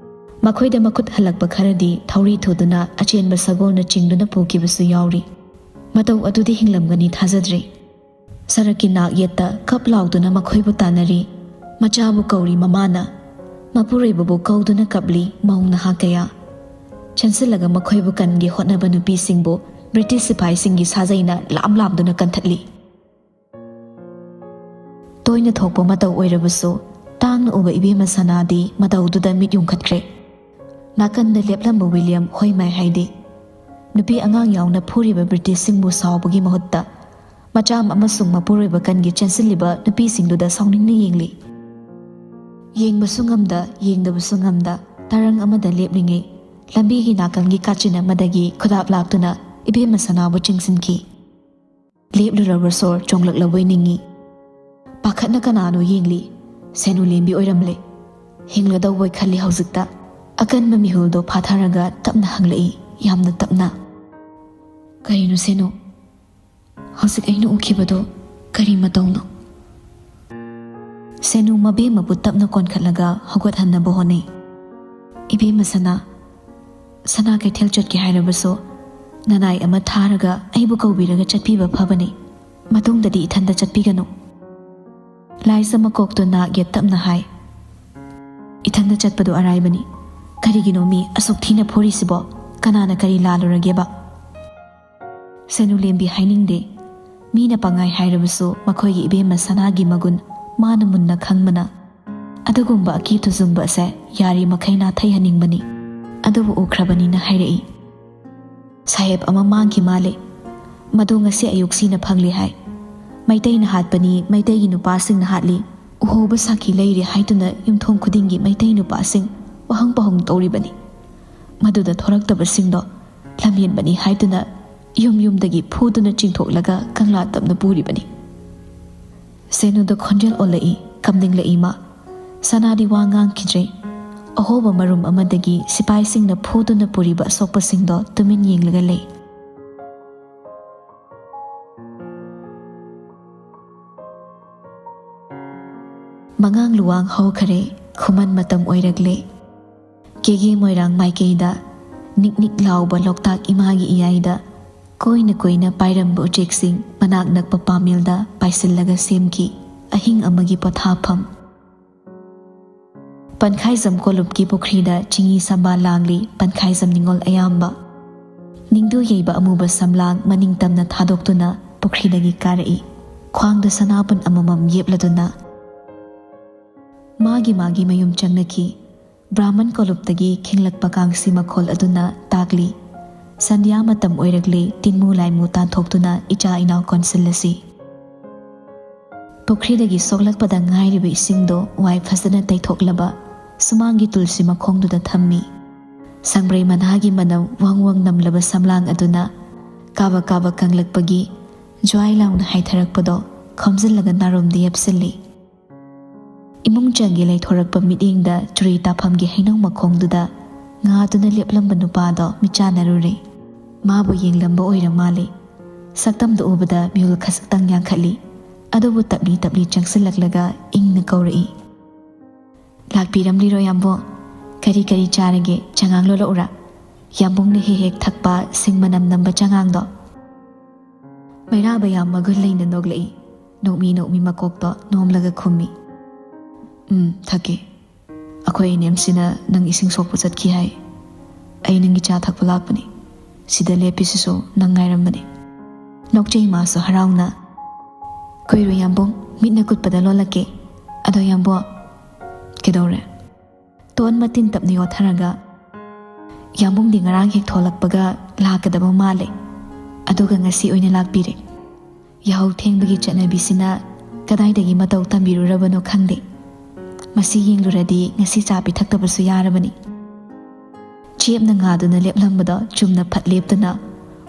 ꯃꯈꯣꯏꯗ ꯃꯈꯨꯠ ꯍꯜꯂꯛꯄ ꯈꯔꯗꯤ ꯊꯧꯔꯤ ꯊꯨꯗꯨꯅ ꯑꯆꯦꯟꯕ ꯁꯒꯣꯜꯅ ꯆꯤꯡꯗꯨꯅ ꯄꯨꯈꯤꯕꯁꯨ ꯌꯥꯎꯔꯤ꯫ ꯃꯇꯧ ꯑꯗꯨꯗꯤ ꯍꯤꯡꯂꯝꯒꯅꯤ ꯊꯥꯖꯗ꯭ꯔꯤ꯫ ꯁꯔꯛꯀꯤ ꯅꯥꯛ ꯌꯦꯠꯇ ꯀꯞ ꯂꯥꯎꯗꯨꯅ ꯃꯈꯣꯏꯕꯨ ꯇꯥꯟꯅꯔꯤ꯫ ꯃꯆꯥꯕꯨ ꯀꯧꯔꯤ ꯃꯃꯥꯅ꯫ ꯃꯄꯨꯔꯣꯏꯕꯕꯨ ꯀꯧꯗꯨꯅ ꯀꯞꯂꯤ ꯃꯧ ꯅꯍꯥ ꯀꯌꯥ꯫ ꯆꯦꯟꯁꯤꯜꯂꯒ ꯃꯈꯣꯏꯕꯨ ꯀꯟꯒꯦ ꯍꯣꯠꯅꯕ ꯅꯨꯄꯤꯁꯤꯡꯕꯨ ꯕ꯭ꯔꯤꯇꯤꯁ ꯁꯤꯐꯥꯏꯁꯤꯡꯒꯤ ꯁꯥꯖꯩꯅ ꯂꯥꯝ ꯂꯥꯝꯗꯨꯅ ꯀꯟꯊꯠꯂꯤ꯫ ꯇꯣꯏꯅ ꯊꯣꯛꯄ ꯃꯇꯧ ꯑꯣꯏꯔꯕꯁꯨ, ꯇꯥꯡꯅ ꯎꯕ ꯏꯕꯦꯝꯃ ꯁꯅꯥꯗꯤ ꯃꯇꯧꯗꯨꯗ ꯃꯤꯠ ꯌꯨꯡꯈꯠꯈ꯭ꯔꯦ꯫ ꯅꯥꯀꯟꯗ ꯂꯦꯞꯂꯝꯕ ꯋꯤꯂꯤꯌꯝ ꯍꯣꯏ ꯃꯥꯏ ꯍꯥꯏꯗꯦ꯫ ꯅꯨꯄꯤ ꯑꯉꯥꯡ ꯌꯥꯎꯅ ꯐꯨꯔꯤꯕ ꯕ꯭ꯔꯤꯇꯤꯁꯁꯤꯡꯕꯨ ꯁꯥꯎꯕꯒꯤ ꯃꯍꯨꯠꯇ, ꯃꯆꯥ ꯑꯃꯁꯨꯡ ꯃꯄꯨꯔꯣꯏꯕ ꯀꯟꯒꯤ ꯆꯦꯟꯁꯤꯜꯂꯤꯕ ꯅꯨꯄꯤꯁꯤꯡꯗꯨꯗ ꯁꯥꯎꯅꯤꯡꯅ ꯌꯦꯡꯂꯤ꯫ ꯌꯦꯡꯕꯁꯨ ꯉꯝꯗ, ꯌꯦꯡꯗꯕꯁꯨ ꯉꯝꯗ, ꯇꯔꯪ ꯑꯃꯗ ꯂꯦꯞꯂꯤꯉꯩ, ꯂꯝꯕꯤꯒꯤ ꯅꯥꯀꯜꯒꯤ ꯀꯥꯆꯤꯟ ꯑꯃꯗꯒꯤ ꯈꯨꯗꯥꯞ ꯂꯥꯛꯇꯨꯅ ꯏꯕꯦꯝꯃ ꯁꯅꯥꯕꯨ ꯆꯤꯡꯁꯤꯟꯈꯤ꯫ ꯂꯦꯞꯂꯨꯔꯕ ꯁꯣꯔ ꯆꯣꯡꯂꯛꯂꯕꯣꯏ ꯅꯤꯡꯏ꯫ ꯄꯥꯈꯠꯅ ꯀꯅꯥꯅꯣ ꯌꯦꯡꯂꯤ꯫ ꯁꯦꯅꯨ ꯂꯦꯝꯕꯤ ꯑꯣꯏꯔꯝꯂꯦ꯫ ꯍꯤꯡꯂꯗꯧꯕꯣꯏ ꯈꯜꯂꯤ ꯍꯧꯖꯤꯛꯇ꯫ ꯑꯀꯟꯕ ꯃꯤꯍꯨꯜꯗꯣ ꯐꯥꯊꯔꯒ ꯇꯞꯅ ꯍꯪꯂꯛꯏ, ꯌꯥꯝꯅ ꯇꯞꯅ꯫ "ꯀꯔꯤꯅꯣ ꯁꯦꯅꯨ? ꯍꯧꯖꯤꯛ ꯑꯩꯅ ꯎꯈꯤꯕꯗꯣ ꯀꯔꯤ ꯃꯇꯧꯅꯣ?" ꯁꯦꯅꯨ ꯃꯕꯦꯝꯃꯕꯨ ꯇꯞꯅ ꯀꯣꯟꯈꯠꯂꯒ ꯍꯧꯒꯠꯍꯟꯅꯕ ꯍꯣꯠꯅꯩ꯫ "ꯏꯕꯦꯝꯃ ꯁꯅꯥ, ꯁꯅꯥ ꯀꯩꯊꯦꯜ ꯆꯠꯀꯦ ꯍꯥꯏꯔꯕꯁꯨ ꯅꯅꯥꯏ ꯑꯃ ꯊꯥꯔꯒ ꯑꯩꯕꯨ ꯀꯧꯕꯤꯔꯒ ꯆꯠꯄꯤꯕ ꯐꯕꯅꯤ꯫ ꯃꯇꯨꯡꯗꯗꯤ ꯏꯊꯟꯗ ꯆꯠꯄꯤꯒꯅꯨ꯫" ꯂꯥꯏꯖ ꯃꯀꯣꯛꯇꯨ ꯅꯥꯛ ꯌꯦꯠ ꯇꯞꯅ ꯍꯥꯏ, "ꯏꯊꯟꯗ ꯆꯠꯄꯗꯨ ꯑꯔꯥꯏꯕꯅꯤ꯫ ꯀꯔꯤꯒꯤꯅꯣ ꯃꯤ ꯑꯁꯨꯛ ꯊꯤꯅ ꯐꯨꯔꯤꯁꯤꯕꯣ? ꯀꯅꯥꯅ ꯀꯔꯤ ꯂꯥꯜꯂꯨꯔꯒꯦꯕ?" ꯁꯦꯅꯨꯂꯦꯝꯕꯤ ꯍꯥꯏꯅꯤꯡꯗꯦ꯫ ꯃꯤꯅ ꯄꯪꯉꯥꯏ ꯍꯥꯏꯔꯕꯁꯨ ꯃꯈꯣꯏꯒꯤ ꯏꯕꯦꯝꯃ ꯁꯅꯥꯒꯤ ꯃꯒꯨꯟ ꯃꯥꯅ ꯃꯨꯟꯅ ꯈꯪꯕꯅ ꯑꯗꯨꯒꯨꯝꯕ ꯑꯀꯤ ꯇꯨꯖꯨꯡꯕ ꯑꯁꯦ ꯌꯥꯔꯤꯃꯈꯩ ꯅꯥꯊꯩꯍꯟꯅꯤꯡꯕꯅꯤ꯫ ꯑꯗꯨꯕꯨ ꯎꯈ꯭ꯔꯕꯅꯤꯅ ꯍꯥꯏꯔꯛꯏ, "ꯁꯥꯍꯦꯕ ꯑꯃ ꯃꯥꯡꯈꯤ ꯃꯥꯜꯂꯦ꯫ ꯃꯗꯨ ꯉꯁꯤ ꯑꯌꯨꯛ ꯁꯤꯅ ꯐꯪꯂꯦ ꯍꯥꯏ꯫ ꯃꯩꯇꯩꯅ ꯍꯥꯠꯄꯅꯤ, ꯃꯩꯇꯩꯒꯤ ꯅꯨꯄꯥꯁꯤꯡꯅ ꯍꯥꯠꯂꯤ, ꯎꯍꯧꯕ ꯁꯥꯈꯤ ꯂꯩꯔꯦ ꯍꯥꯏꯗꯨꯅ ꯌꯨꯝꯊꯣꯡ ꯈꯨꯗꯤꯡꯒꯤ ꯃꯩꯇꯩ ꯅꯨꯄꯥꯁꯤꯡ ꯋꯥꯍꯪ ꯄꯥꯎꯍꯪ ꯇꯧꯔꯤꯕꯅꯤ꯫ ꯃꯗꯨꯗ ꯊꯣꯔꯛꯇꯕꯁꯤꯡꯗꯣ ꯂꯝꯍꯦꯟꯕꯅꯤ ꯍꯥꯏꯗꯨꯅ ꯌꯨꯝ ꯌꯨꯝꯗꯒꯤ ꯐꯨꯗꯨꯅ ꯆꯤꯡꯊꯣꯛꯂꯒ ꯀꯪꯂꯥ ꯇꯝꯅ ꯄꯨꯔꯤꯕꯅꯤ꯫" ꯁꯦꯅꯨꯗ ꯈꯣꯟꯖꯦꯜ ꯑꯣꯜꯂꯛꯏ, ꯀꯞꯅꯤꯡꯂꯛꯏ ꯃꯥ꯫ ꯁꯅꯥꯗꯤ ꯋꯥ ꯉꯥꯡꯈꯤꯗ꯭ꯔꯦ꯫ ꯑꯍꯣꯕ ꯃꯔꯨꯝ ꯑꯃꯗꯒꯤ ꯁꯤꯄꯥꯏꯁꯤꯡꯅ ꯐꯨꯗꯨꯅ ꯄꯨꯔꯤꯕ ꯑꯁꯣꯛꯄꯁꯤꯡꯗꯣ ꯇꯨꯃꯤꯟ ꯌꯦꯡꯂꯒ ꯂꯩ꯫ ꯃꯉꯥꯡ ꯂꯨꯋꯥꯡ ꯍꯧꯈꯔꯦ, ꯈꯨꯃꯟ ꯃꯇꯝ ꯑꯣꯏꯔꯛꯂꯦ꯫ ꯀꯦꯒꯦ ꯃꯣꯏꯔꯥꯡ ꯃꯥꯏꯀꯩꯗ ꯅꯤꯛ ꯅꯤꯛ ꯂꯥꯎꯕ ꯂꯣꯛꯇꯥꯛ ꯏꯃꯥꯒꯤ ꯏꯌꯥꯏꯗ ꯀꯣꯏꯅ ꯀꯣꯏꯅ ꯄꯥꯏꯔꯝꯕ ꯎꯆꯦꯛꯁꯤꯡ ꯃꯅꯥꯛ ꯅꯛꯄ ꯄꯥꯃꯦꯜꯗ ꯄꯥꯏꯁꯤꯜꯂꯒ ꯁꯦꯝꯈꯤ ꯑꯍꯤꯡ ꯑꯃꯒꯤ ꯄꯣꯊꯥꯐꯝ꯫ ꯄꯟꯈꯥꯏꯖꯝ ꯀꯣꯂꯨꯞꯀꯤ ꯄꯨꯈ꯭ꯔꯤꯗ ꯆꯤꯡꯍꯤ ꯁꯝꯕꯥꯜ ꯂꯥꯡꯂꯤ ꯄꯟꯈꯥꯏꯖꯝ ꯅꯤꯉꯣꯜ ꯑꯌꯥꯝꯕ꯫ ꯅꯤꯡꯗꯨ ꯌꯩꯕ ꯑꯃꯨꯕ ꯁꯝꯂꯥꯡ ꯃꯅꯤꯡ ꯇꯝꯅ ꯊꯥꯗꯣꯛꯇꯨꯅ ꯄꯨꯈ꯭ꯔꯤꯗꯒꯤ ꯀꯥꯔꯛꯏ꯫ ꯈ꯭ꯋꯥꯡꯗ ꯁꯅꯥꯕꯨꯟ ꯑꯃꯃꯝ ꯌꯦꯞꯂꯗꯨꯅ ꯃꯥꯒꯤ ꯃꯥꯒꯤ ꯃꯌꯨꯝ ꯆꯪꯅꯈꯤ꯫ ꯕ꯭ꯔꯥꯍꯃꯟ ꯀꯣꯂꯨꯞꯇꯒꯤ ꯈꯤꯡꯂꯛꯄ ꯀꯥꯡꯁꯤ ꯃꯈꯣꯜ ꯑꯗꯨꯅ ꯇꯥꯛꯂꯤ, ꯁꯟꯙ꯭ꯌꯥ ꯃꯇꯝ ꯑꯣꯏꯔꯛꯂꯦ, ꯇꯤꯟꯃꯨ ꯂꯥꯏꯃꯨ ꯇꯥꯟꯊꯣꯛꯇꯨꯅ ꯏꯆꯥ ꯏꯅꯥꯎ ꯀꯣꯟꯁꯤꯜꯂꯁꯤ꯫ ꯄꯨꯈ꯭ꯔꯤꯗꯒꯤ ꯁꯣꯛꯂꯛꯄꯗ ꯉꯥꯏꯔꯤꯕ ꯏꯁꯤꯡꯗꯣ ꯋꯥꯏ ꯐꯖꯅ ꯇꯩꯊꯣꯛꯂꯕ ꯁꯨꯃꯥꯡꯒꯤ ꯇꯨꯜꯁꯤ ꯃꯈꯣꯡꯗꯨꯗ ꯊꯝꯃꯤ꯫ ꯁꯪꯕ꯭ꯔꯩ ꯃꯅꯥꯒꯤ ꯃꯅꯝ ꯋꯪ ꯋꯪ ꯅꯝꯂꯕ ꯁꯝꯂꯥꯡ ꯑꯗꯨꯅ ꯀꯥꯕꯛ ꯀꯥꯕꯛ ꯀꯪꯂꯛꯄꯒꯤ ꯖ꯭ꯋꯥꯏ ꯂꯥꯎꯅ ꯍꯥꯏꯊꯔꯛꯄꯗꯣ ꯈꯣꯝꯖꯤꯜꯂꯒ ꯅꯥꯔꯣꯝꯗ ꯌꯦꯞꯁꯤꯜꯂꯤ꯫ ꯏꯃꯨꯡ ꯆꯪꯒꯤ ꯂꯩꯊꯣꯔꯛꯄ ꯃꯤꯠꯌꯦꯡꯗ ꯆꯨꯔꯤ ꯇꯥꯐꯝꯒꯤ ꯍꯩꯅꯧ ꯃꯈꯣꯡꯗꯨꯗ ꯉꯥꯗꯨꯅ ꯂꯦꯞꯂꯝꯕ ꯅꯨꯄꯥꯗꯣ ꯃꯤꯠꯆꯥꯟꯅꯔꯨꯔꯦ꯫ ꯃꯥꯕꯨ ꯌꯦꯡꯂꯝꯕ ꯑꯣꯏꯔ ꯃꯥꯜꯂꯦ꯫ ꯁꯛꯇꯝꯗꯨ ꯎꯕꯗ ꯃꯤꯍꯨꯜ ꯈꯖꯤꯛꯇꯪ ꯌꯥꯡꯈꯠꯂꯤ꯫ ꯑꯗꯨꯕꯨ ꯇꯞꯂꯤ ꯇꯞꯂꯤ ꯆꯪꯁꯤꯜꯂꯛꯂꯒ ꯏꯪꯅ ꯀꯧꯔꯛꯏ꯫ "ꯂꯥꯛꯄꯤꯔꯝꯂꯤꯔꯣ ꯌꯥꯝꯕꯨꯡ? ꯀꯔꯤ ꯀꯔꯤ ꯆꯥꯔꯒꯦ? ꯆꯉꯥꯡ ꯂꯣꯜꯂꯛꯎꯔꯥ? ꯌꯥꯝꯕꯨꯡꯅ ꯍꯦꯛ ꯍꯦꯛ ꯊꯛꯄ ꯁꯤꯡ ꯃꯅꯝ ꯅꯝꯕ ꯆꯉꯥꯡꯗꯣ?" ꯃꯩꯔꯥꯕ ꯌꯥꯝ ꯃꯒꯨꯟ ꯂꯩꯅ ꯅꯣꯛꯂꯛꯏ꯫ ꯅꯣꯛꯃꯤ ꯅꯣꯛꯃꯤ ꯃꯀꯣꯛꯇꯣ ꯅꯣꯝꯂꯒ ꯈꯨꯝꯃꯤ꯫ "ꯎꯝ, ꯊꯛꯀꯦ꯫ ꯑꯩꯈꯣꯏ ꯏꯅꯦꯝꯁꯤꯅ ꯅꯪ ꯏꯁꯤꯡ ꯁꯣꯛꯄ ꯆꯠꯈꯤ ꯍꯥꯏ꯫ ꯑꯩ ꯅꯪꯒꯤ ꯆꯥ ꯊꯛꯄ ꯂꯥꯛꯄꯅꯤ꯫ ꯁꯤꯗ ꯂꯦꯞꯄꯤꯁꯤꯁꯨ ꯅꯪ ꯉꯥꯏꯔꯝꯕꯅꯤ꯫" ꯅꯣꯛꯆꯩ ꯃꯥꯁꯨ ꯍꯔꯥꯎꯅ꯫ "ꯀꯨꯏꯔꯣꯏ ꯌꯥꯝꯕꯨꯡ, ꯃꯤꯠꯅ ꯀꯨꯠꯄꯗ ꯂꯣꯜꯂꯛꯀꯦ꯫ ꯑꯗꯣ ꯌꯥꯝꯕꯨꯡ꯫" "ꯀꯩꯗꯧꯔꯦ?" ꯇꯣꯟ ꯃꯇꯤꯟ ꯇꯞꯅ ꯌꯣꯠꯊꯔꯒ, "ꯌꯥꯝꯕꯨꯡꯗꯤ ꯉꯔꯥꯡ ꯍꯦꯛ ꯊꯣꯛꯂꯛꯄꯒ ꯂꯥꯛꯀꯗꯕ ꯃꯥꯜꯂꯦ꯫ ꯑꯗꯨꯒ ꯉꯁꯤ ꯑꯣꯏꯅ ꯂꯥꯛꯄꯤꯔꯦ꯫ ꯌꯥꯍꯧ ꯊꯦꯡꯕꯒꯤ ꯆꯠꯅꯕꯤꯁꯤꯅ ꯀꯗꯥꯏꯗꯒꯤ ꯃꯇꯧ ꯇꯝꯕꯤꯔꯨꯔꯕꯅꯣ ꯈꯪꯗꯦ꯫ ꯃꯁꯤ ꯌꯦꯡꯂꯨꯔꯗꯤ ꯉꯁꯤ ꯆꯥ ꯄꯤꯊꯛꯇꯕꯁꯨ ꯌꯥꯔꯕꯅꯤ꯫" ꯆꯦꯞꯅ ꯉꯥꯗꯨꯅ ꯂꯦꯞꯂꯝꯕꯗꯣ ꯆꯨꯝꯅ ꯐꯠ ꯂꯦꯞꯇꯨꯅ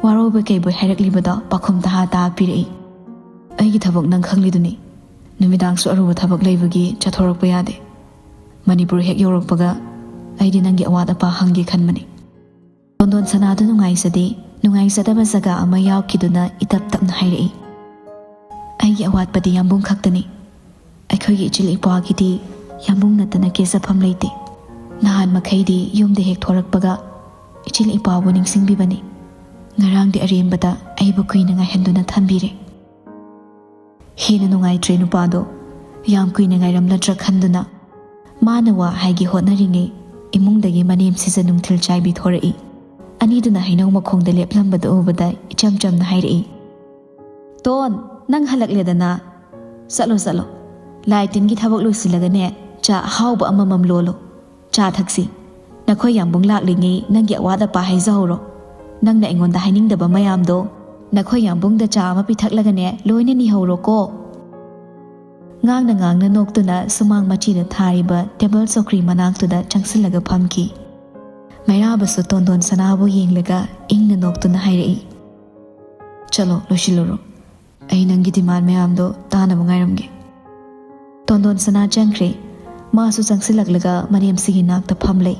ꯋꯥꯔꯧꯕ ꯀꯩꯕꯣꯏ ꯍꯥꯏꯔꯛꯂꯤꯕꯗꯣ ꯄꯥꯈꯨꯝ ꯇꯍꯥ ꯇꯍꯥ ꯄꯤꯔꯛꯏ꯫ "ꯑꯩꯒꯤ ꯊꯕꯛ ꯅꯪ ꯈꯪꯂꯤꯗꯨꯅꯤ꯫ ꯅꯨꯃꯤꯗꯥꯡꯁꯨ ꯑꯔꯨꯕ ꯊꯕꯛ ꯂꯩꯕꯒꯤ ꯆꯠꯊꯣꯔꯛꯄ ꯌꯥꯗꯦ꯫ ꯃꯅꯤꯄꯨꯔ ꯍꯦꯛ ꯌꯧꯔꯛꯄꯒ ꯑꯩꯗꯤ ꯅꯪꯒꯤ ꯑꯋꯥꯠ ꯑꯄꯥ ꯍꯪꯒꯦ ꯈꯟꯕꯅꯤ꯫" ꯇꯣꯟꯗꯣꯟ ꯁꯅꯥꯗꯨ ꯅꯨꯡꯉꯥꯏꯖꯗꯦ, ꯅꯨꯡꯉꯥꯏꯖꯗꯕ ꯖꯒꯥ ꯑꯃ ꯌꯥꯎꯈꯤꯗꯨꯅ ꯏꯇꯞ ꯇꯞꯅ ꯍꯥꯏꯔꯛꯏ꯫ "ꯑꯩꯒꯤ ꯑꯋꯥꯠꯄꯗꯤ ꯌꯥꯝꯕꯨꯡ ꯈꯛꯇꯅꯤ꯫ ꯑꯩꯈꯣꯏꯒꯤ ꯏꯆꯤꯜ ꯏꯄ꯭ꯋꯥꯒꯤꯗꯤ ꯌꯥꯝꯕꯨꯡ ꯅꯠꯇꯅ ꯀꯦꯖꯐꯝ ꯂꯩꯇꯦ꯫ ꯅꯍꯥꯟ ꯃꯈꯩꯗꯤ ꯌꯨꯝꯗ ꯍꯦꯛ ꯊꯣꯔꯛꯄꯒ ꯏꯆꯤꯜ ꯏꯄ꯭ꯋꯥꯕꯨ ꯅꯤꯡꯁꯤꯡꯕꯤꯕꯅꯤ꯫ ꯉꯔꯥꯡꯗꯤ ꯑꯔꯦꯝꯕꯗ ꯑꯩꯕꯨ ꯀꯨꯏꯅ ꯉꯥꯏꯍꯟꯗꯨꯅ ꯊꯝꯕꯤꯔꯦ꯫" ꯍꯦꯟꯅ ꯅꯨꯡꯉꯥꯏꯇ꯭ꯔꯦ ꯅꯨꯄꯥꯗꯣ꯫ ꯌꯥꯝ ꯀꯨꯏꯅ ꯉꯥꯏꯔꯝꯂꯗ꯭ꯔꯥ ꯈꯟꯗꯨꯅ ꯃꯥꯅ ꯋꯥ ꯍꯥꯏꯒꯦ ꯍꯣꯠꯅꯔꯤꯉꯩ ꯏꯃꯨꯡꯗꯒꯤ ꯃꯅꯦꯝꯁꯤꯁꯨ ꯅꯨꯡꯊꯤꯜ ꯆꯥꯏꯕꯤ ꯊꯣꯔꯛꯏ꯫ ꯑꯅꯤꯗꯨꯅ ꯍꯩꯅꯧ ꯃꯈꯣꯡꯗ ꯂꯦꯞꯂꯝꯕꯗꯨ ꯎꯕꯗ ꯏꯆꯝ ꯆꯝꯅ ꯍꯥꯏꯔꯛꯏ꯫ "ꯇꯣꯟ, ꯅꯪ ꯍꯜꯂꯛꯂꯦꯗꯅ꯫ ꯆꯠꯂꯣ, ꯆꯠꯂꯣ꯫ ꯂꯥꯏ ꯇꯤꯟꯒꯤ ꯊꯕꯛ ꯂꯣꯏꯁꯤꯜꯂꯒꯅꯦ, ꯆꯥ ꯑꯍꯥꯎꯕ ꯑꯃꯃꯝ ꯂꯣꯜꯂꯣ꯫ ꯆꯥ ꯊꯛꯁꯤ꯫ ꯅꯈꯣꯏ ꯌꯥꯝꯕꯨꯡ ꯂꯥꯛꯂꯤꯉꯩ ꯅꯪꯒꯤ ꯑꯋꯥꯠ ꯑꯄꯥ ꯍꯥꯏꯖꯍꯧꯔꯣ꯫ ꯅꯪꯅ ꯑꯩꯉꯣꯟꯗ ꯍꯥꯏꯅꯤꯡꯗꯕ ꯃꯌꯥꯝꯗꯣ ꯅꯈꯣꯏ ꯌꯥꯝꯕꯨꯡꯗ ꯆꯥ ꯑꯃ ꯄꯤꯊꯛꯂꯒꯅꯦ ꯂꯣꯏꯅ ꯅꯤꯍꯧꯔꯣꯀꯣ꯫" ꯉꯥꯡꯅ ꯉꯥꯡꯅ ꯅꯣꯛꯇꯨꯅ ꯁꯨꯃꯥꯡ ꯃꯆꯤꯗ ꯊꯥꯔꯤꯕ ꯇꯦꯕꯜ ꯆꯧꯀ꯭ꯔꯤ ꯃꯅꯥꯛꯇꯨꯗ ꯆꯪꯁꯤꯜꯂꯒ ꯐꯝꯈꯤ꯫ ꯃꯩꯔꯥꯕꯁꯨ ꯇꯣꯟꯗꯣꯟ ꯁꯅꯥꯕꯨ ꯌꯦꯡꯂꯒ ꯏꯪꯅ ꯅꯣꯛꯇꯨꯅ ꯍꯥꯏꯔꯛꯏ, "ꯆꯠꯂꯣ, ꯂꯣꯏꯁꯤꯜꯂꯨꯔꯣ꯫ ꯑꯩ ꯅꯪꯒꯤ ꯗꯤꯃꯥꯟ ꯃꯌꯥꯝꯗꯣ ꯇꯥꯅꯕ ꯉꯥꯏꯔꯝꯒꯦ꯫" ꯇꯣꯟꯗꯣꯟ ꯁꯅꯥ ꯆꯪꯈ꯭ꯔꯦ꯫ ꯃꯥꯁꯨ ꯆꯪꯁꯤꯜꯂꯛꯂꯒ ꯃꯅꯦꯝꯁꯤꯒꯤ ꯅꯥꯛꯇ ꯐꯝꯂꯩ꯫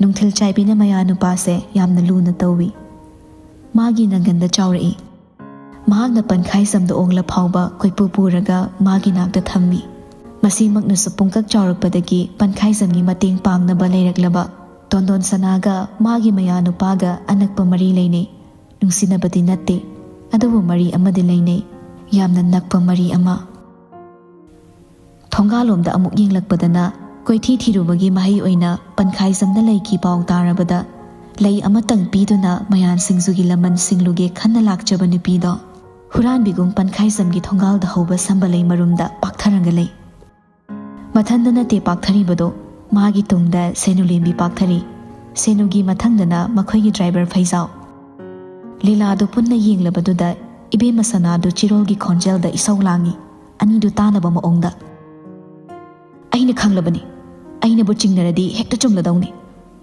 ꯅꯨꯡꯊꯤꯜ ꯆꯥꯏꯕꯤꯅ ꯃꯌꯥ ꯅꯨꯄꯥꯁꯦ ꯌꯥꯝꯅ ꯂꯨꯅ ꯇꯧꯏ꯫ ꯃꯥꯒꯤ ꯅꯪꯒꯟꯗ ꯆꯥꯎꯔꯛꯏ꯫ ꯃꯍꯥꯛꯅ ꯄꯟꯈꯥꯏ ꯆꯝꯗ ꯑꯣꯡꯂ ꯐꯥꯎꯕ ꯀꯣꯏꯄꯨ ꯄꯨꯔꯒ ꯃꯥꯒꯤ ꯅꯥꯛꯇ ꯊꯝꯃꯤ꯫ ꯃꯁꯤꯃꯛꯅꯁꯨ ꯄꯨꯡꯀꯛ ꯆꯥꯎꯔꯛꯄꯗꯒꯤ ꯄꯟꯈꯥꯏꯖꯝꯒꯤ ꯃꯇꯦꯡ ꯄꯥꯡꯅꯕ ꯂꯩꯔꯛꯂꯕ꯫ ꯇꯣꯟꯗꯣꯟ ꯁꯅꯥꯒ ꯃꯥꯒꯤ ꯃꯌꯥꯅꯨꯄꯥꯒ ꯑꯅꯛꯄ ꯃꯔꯤ ꯂꯩꯅꯩ꯫ ꯅꯨꯡꯁꯤꯅꯕꯗꯤ ꯅꯠꯇꯦ, ꯑꯗꯨꯕꯨ ꯃꯔꯤ ꯑꯃꯗꯤ ꯂꯩꯅꯩ, ꯌꯥꯝꯅ ꯅꯛꯄ ꯃꯔꯤ ꯑꯃ꯫ ꯊꯣꯡꯒꯥꯜꯂꯣꯝꯗ ꯑꯃꯨꯛ ꯌꯦꯡꯂꯛꯄꯗꯅ ꯀꯣꯏꯊꯤ ꯊꯤꯔꯨꯕꯒꯤ ꯃꯍꯩ ꯑꯣꯏꯅ ꯄꯟꯈꯥꯏꯖꯝꯗ ꯂꯩꯈꯤ ꯄꯥꯎ ꯇꯥꯔꯕꯗ ꯂꯩ ꯑꯃꯇꯪ ꯄꯤꯗꯨꯅ ꯃꯌꯥꯟ ꯁꯤꯡꯖꯨꯒꯤ ꯂꯃꯟ ꯁꯤꯡꯂꯨꯒꯦ ꯈꯟꯅ ꯂꯥꯛꯆꯕ ꯅꯨꯄꯤꯗꯣ ꯍꯨꯔꯥꯟꯕꯤꯒꯨꯝ ꯄꯟꯈꯥꯏꯖꯝꯒꯤ ꯊꯣꯡꯒꯥꯜꯗ ꯍꯧꯕ ꯁꯝꯕꯂꯩ ꯃꯔꯨꯝꯗ ꯄꯥꯛꯊꯔꯒ ꯂꯩ꯫ ꯃꯊꯟꯗ ꯅꯠꯇꯦ ꯄꯥꯛꯊꯔꯤꯕꯗꯣ, ꯃꯥꯒꯤ ꯇꯨꯡꯗ ꯁꯦꯅꯨꯂꯦꯝꯕꯤ ꯄꯥꯛꯊꯔꯤ꯫ ꯁꯦꯅꯨꯒꯤ ꯃꯊꯪꯗꯅ ꯃꯈꯣꯏꯒꯤ ꯗ꯭ꯔꯥꯏꯚꯔ ꯐꯩꯖꯥꯎ꯫ ꯂꯤꯂꯥꯗꯨ ꯄꯨꯟꯅ ꯌꯦꯡꯂꯕꯗꯨꯗ ꯏꯕꯦꯝꯃ ꯁꯅꯥꯗꯨ ꯆꯤꯔꯣꯜꯒꯤ ꯈꯣꯟꯖꯦꯜꯗ ꯏꯁꯧ ꯂꯥꯡꯏ, ꯑꯅꯤꯗꯨ ꯇꯥꯅꯕ ꯃꯑꯣꯡꯗ꯫ "ꯑꯩꯅ ꯈꯪꯂꯕꯅꯤ, ꯑꯩꯅꯕꯨ ꯆꯤꯡꯅꯔꯗꯤ ꯍꯦꯛꯇ ꯆꯨꯝꯂꯗꯧꯅꯤ꯫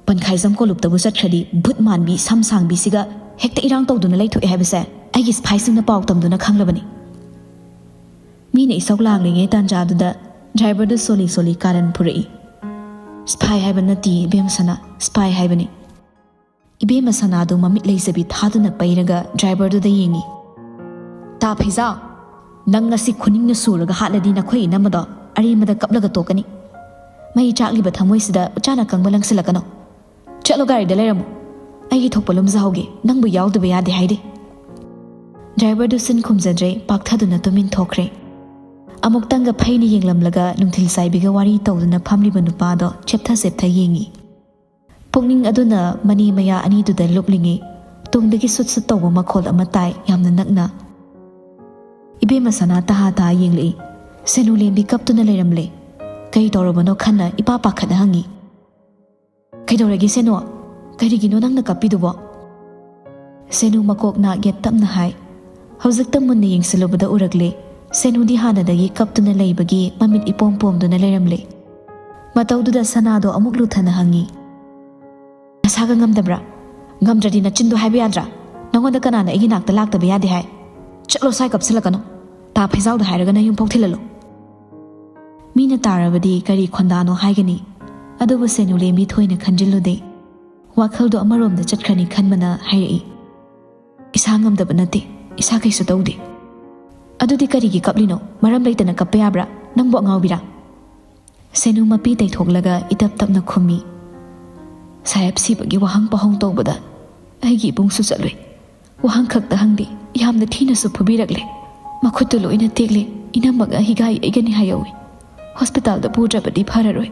ꯄꯟꯈꯥꯏꯖꯝ ꯀꯣꯂꯨꯞꯇꯕꯨ ꯆꯠꯈ꯭ꯔꯗꯤ ꯚꯨꯠ ꯃꯥꯟꯕꯤ ꯁꯝ ꯁꯥꯡꯕꯤꯁꯤꯒ ꯍꯦꯛꯇ ꯏꯔꯥꯡ ꯇꯧꯗꯨꯅ ꯂꯩꯊꯣꯛꯑꯦ ꯍꯥꯏꯕꯁꯦ ꯑꯩꯒꯤ ꯁꯤꯐꯥꯏꯁꯤꯡꯅ ꯄꯥꯎ ꯇꯝꯗꯨꯅ ꯈꯪꯂꯕꯅꯤ꯫" ꯃꯤꯅ ꯏꯁꯧ ꯂꯥꯡꯂꯤꯉꯩ ꯇꯥꯟꯖꯥꯗꯨꯗ ꯗ꯭ꯔꯥꯏꯚꯔꯗꯨ ꯁꯣꯂꯤ ꯁꯣꯂꯤ ꯀꯥꯔꯟ ꯐꯨꯔꯛꯏ꯫ "ꯁꯤꯐꯥꯏ ꯍꯥꯏꯕ ꯅꯠꯇꯦ ꯏꯕꯦꯝꯃ ꯁꯅꯥ, ꯁꯤꯐꯥꯏ ꯍꯥꯏꯕꯅꯤ꯫" ꯏꯕꯦꯝꯃ ꯁꯅꯥꯗꯨ ꯃꯃꯤꯠ ꯂꯩꯖꯕꯤ ꯊꯥꯗꯨꯅ ꯄꯩꯔꯒ ꯗ꯭ꯔꯥꯏꯚꯔꯗꯨꯗ ꯌꯦꯡꯉꯤ꯫ "ꯇꯥ ꯐꯩꯖꯥꯎ, ꯅꯪ ꯉꯁꯤ ꯈꯨꯅꯤꯡꯅ ꯁꯨꯔꯒ ꯍꯥꯠꯂꯗꯤ ꯅꯈꯣꯏ ꯏꯅꯝꯃꯗꯣ ꯑꯔꯦꯝꯕꯗ ꯀꯞꯂꯒ ꯇꯣꯛꯀꯅꯤ꯫ ꯃꯩ ꯆꯥꯛꯂꯤꯕ ꯊꯃꯣꯏꯁꯤꯗ ꯎꯆꯥꯅ ꯀꯪꯕ ꯂꯪꯁꯤꯜꯂꯛꯀꯅꯨ꯫ ꯆꯠꯂꯣ, ꯒꯥꯔꯤꯗ ꯂꯩꯔꯝꯃꯣ꯫ ꯑꯩꯒꯤ ꯊꯣꯛꯄ ꯂꯨꯝꯖꯍꯧꯒꯦ, ꯅꯪꯕꯨ ꯌꯥꯎꯗꯕ ꯌꯥꯗꯦ ꯍꯥꯏꯔꯤ꯫" ꯗ꯭ꯔꯥꯏꯚꯔꯗꯨ ꯁꯤꯟ ꯈꯨꯝꯖꯗ꯭ꯔꯦ, ꯄꯥꯛꯊꯗꯨꯅ ꯇꯨꯃꯤꯟ ꯊꯣꯛꯈ꯭ꯔꯦ꯫ ꯑꯃꯨꯛꯇꯪꯒ ꯐꯩꯅ ꯌꯦꯡꯂꯝꯂꯒ ꯅꯨꯡꯊꯤꯜ ꯆꯥꯏꯕꯤꯒ ꯋꯥꯔꯤ ꯇꯧꯗꯨꯅ ꯐꯝꯂꯤꯕ ꯅꯨꯄꯥꯗꯣ ꯆꯦꯞꯊ ꯆꯦꯞꯊ ꯌꯦꯡꯉꯤ꯫ ꯄꯨꯛꯅꯤꯡ ꯑꯗꯨꯅ ꯃꯅꯦ ꯃꯌꯥ ꯑꯅꯤꯗꯨꯗ ꯂꯨꯞꯂꯤꯉꯩ ꯇꯨꯡꯗꯒꯤ ꯁꯨꯠ ꯁꯨꯠ ꯇꯧꯕ ꯃꯈꯣꯜ ꯑꯃ ꯇꯥꯏ, ꯌꯥꯝꯅ ꯅꯛꯅ꯫ ꯏꯕꯦꯝꯃ ꯁꯅꯥ ꯇꯍꯥ ꯇꯍꯥ ꯌꯦꯡꯂꯛꯏ꯫ ꯁꯦꯅꯨ ꯂꯦꯝꯕꯤ ꯀꯞꯇꯨꯅ ꯂꯩꯔꯝꯂꯦ꯫ ꯀꯔꯤ ꯇꯧꯔꯕꯅꯣ ꯈꯟꯅ ꯏꯄꯥ ꯄꯥꯈꯠꯅ ꯍꯪꯉꯤ꯫ "ꯀꯩꯗꯧꯔꯒꯦ ꯁꯦꯅꯨ? ꯀꯔꯤꯒꯤꯅꯣ ꯅꯪꯅ ꯀꯞꯄꯤꯗꯨꯕꯣ?" ꯁꯦꯅꯨ ꯃꯀꯣꯛ ꯅꯥꯛ ꯌꯦꯠ ꯇꯞꯅ ꯍꯥꯏ꯫ ꯍꯧꯖꯤꯛꯇ ꯃꯨꯟꯅ ꯌꯦꯡꯁꯤꯜꯂꯨꯕꯗ ꯎꯔꯛꯂꯦ, ꯁꯦꯅꯨꯗꯤ ꯍꯥꯟꯅꯗꯒꯤ ꯀꯞꯇꯨꯅ ꯂꯩꯕꯒꯤ ꯃꯃꯤꯠ ꯏꯄꯣꯝ ꯄꯣꯝꯗꯨꯅ ꯂꯩꯔꯝꯂꯦ꯫ ꯃꯇꯧꯗꯨꯗ ꯁꯅꯥꯗꯣ ꯑꯃꯨꯛ ꯂꯨꯊꯅ ꯍꯪꯉꯤ꯫ "ꯅꯁꯥꯒ ꯉꯝꯗꯕ꯭ꯔꯥ? ꯉꯝꯗ꯭ꯔꯗꯤ ꯅꯆꯤꯟꯗꯣ ꯍꯥꯏꯕ ꯌꯥꯗ꯭ꯔꯥ? ꯅꯉꯣꯟꯗ ꯀꯅꯥꯅ ꯑꯩꯒꯤ ꯅꯥꯛꯇ ꯂꯥꯛꯇꯕ ꯌꯥꯗꯦ ꯍꯥꯏ? ꯆꯠꯂꯣ, ꯁ꯭ꯋꯥꯏ ꯀꯞꯁꯤꯜꯂꯛꯀꯅꯨ꯫ ꯇꯥ ꯐꯩꯖꯥꯎꯗ ꯍꯥꯏꯔꯒ ꯅꯌꯨꯝꯐꯥꯎ ꯊꯤꯜꯍꯜꯂꯣ꯫" ꯃꯤꯅ ꯇꯥꯔꯕꯗꯤ ꯀꯔꯤ ꯈꯣꯟꯗꯥꯅꯣ ꯍꯥꯏꯒꯅꯤ? ꯑꯗꯨꯕꯨ ꯁꯦꯅꯨ ꯂꯦꯝꯕꯤ ꯊꯣꯏꯅ ꯈꯟꯖꯤꯜꯂꯨꯗꯦ꯫ ꯋꯥꯈꯜꯗꯣ ꯑꯃꯔꯣꯝꯗ ꯆꯠꯈ꯭ꯔꯅꯤ ꯈꯟꯕꯅ ꯍꯥꯏꯔꯛꯏ꯫ "ꯏꯁꯥ ꯉꯝꯗꯕ ꯅꯠꯇꯦ, ꯏꯁꯥ ꯀꯩꯁꯨ ꯇꯧꯗꯦ꯫" "ꯑꯗꯨꯗꯤ ꯀꯔꯤꯒꯤ ꯀꯞꯂꯤꯅꯣ? ꯃꯔꯝ ꯂꯩꯇꯅ ꯀꯞꯄ ꯌꯥꯕ꯭ꯔꯥ? "ꯅꯪꯕꯨ ꯑꯉꯥꯎꯕꯤꯔꯥ?" ꯁꯦꯅꯨ ꯃꯄꯤ ꯇꯩꯊꯣꯛꯂꯒ ꯏꯇꯞ ꯇꯞꯅ ꯈꯨꯝꯃꯤ꯫ "ꯁꯥꯍꯦꯕ ꯁꯤꯕꯒꯤ ꯋꯥꯍꯪ ꯄꯥꯎꯍꯪ ꯇꯧꯕꯗ ꯑꯩꯒꯤ ꯏꯕꯨꯡꯁꯨ ꯆꯠꯂꯨꯏ꯫ ꯋꯥꯍꯪ ꯈꯛꯇ ꯍꯪꯗꯦ, ꯌꯥꯝꯅ ꯊꯤꯅꯁꯨ ꯐꯨꯕꯤꯔꯛꯂꯦ꯫ ꯃꯈꯨꯠꯇꯨ ꯂꯣꯏꯅ ꯇꯦꯛꯂꯦ, ꯏꯅꯝꯃꯒ ꯍꯤꯒꯥꯏ ꯌꯩꯒꯅꯤ ꯍꯥꯏꯍꯧꯏ꯫ ꯍꯣꯁꯄꯤꯇꯥꯜꯗ ꯄꯨꯗ꯭ꯔꯕꯗꯤ ꯐꯔꯔꯣꯏ꯫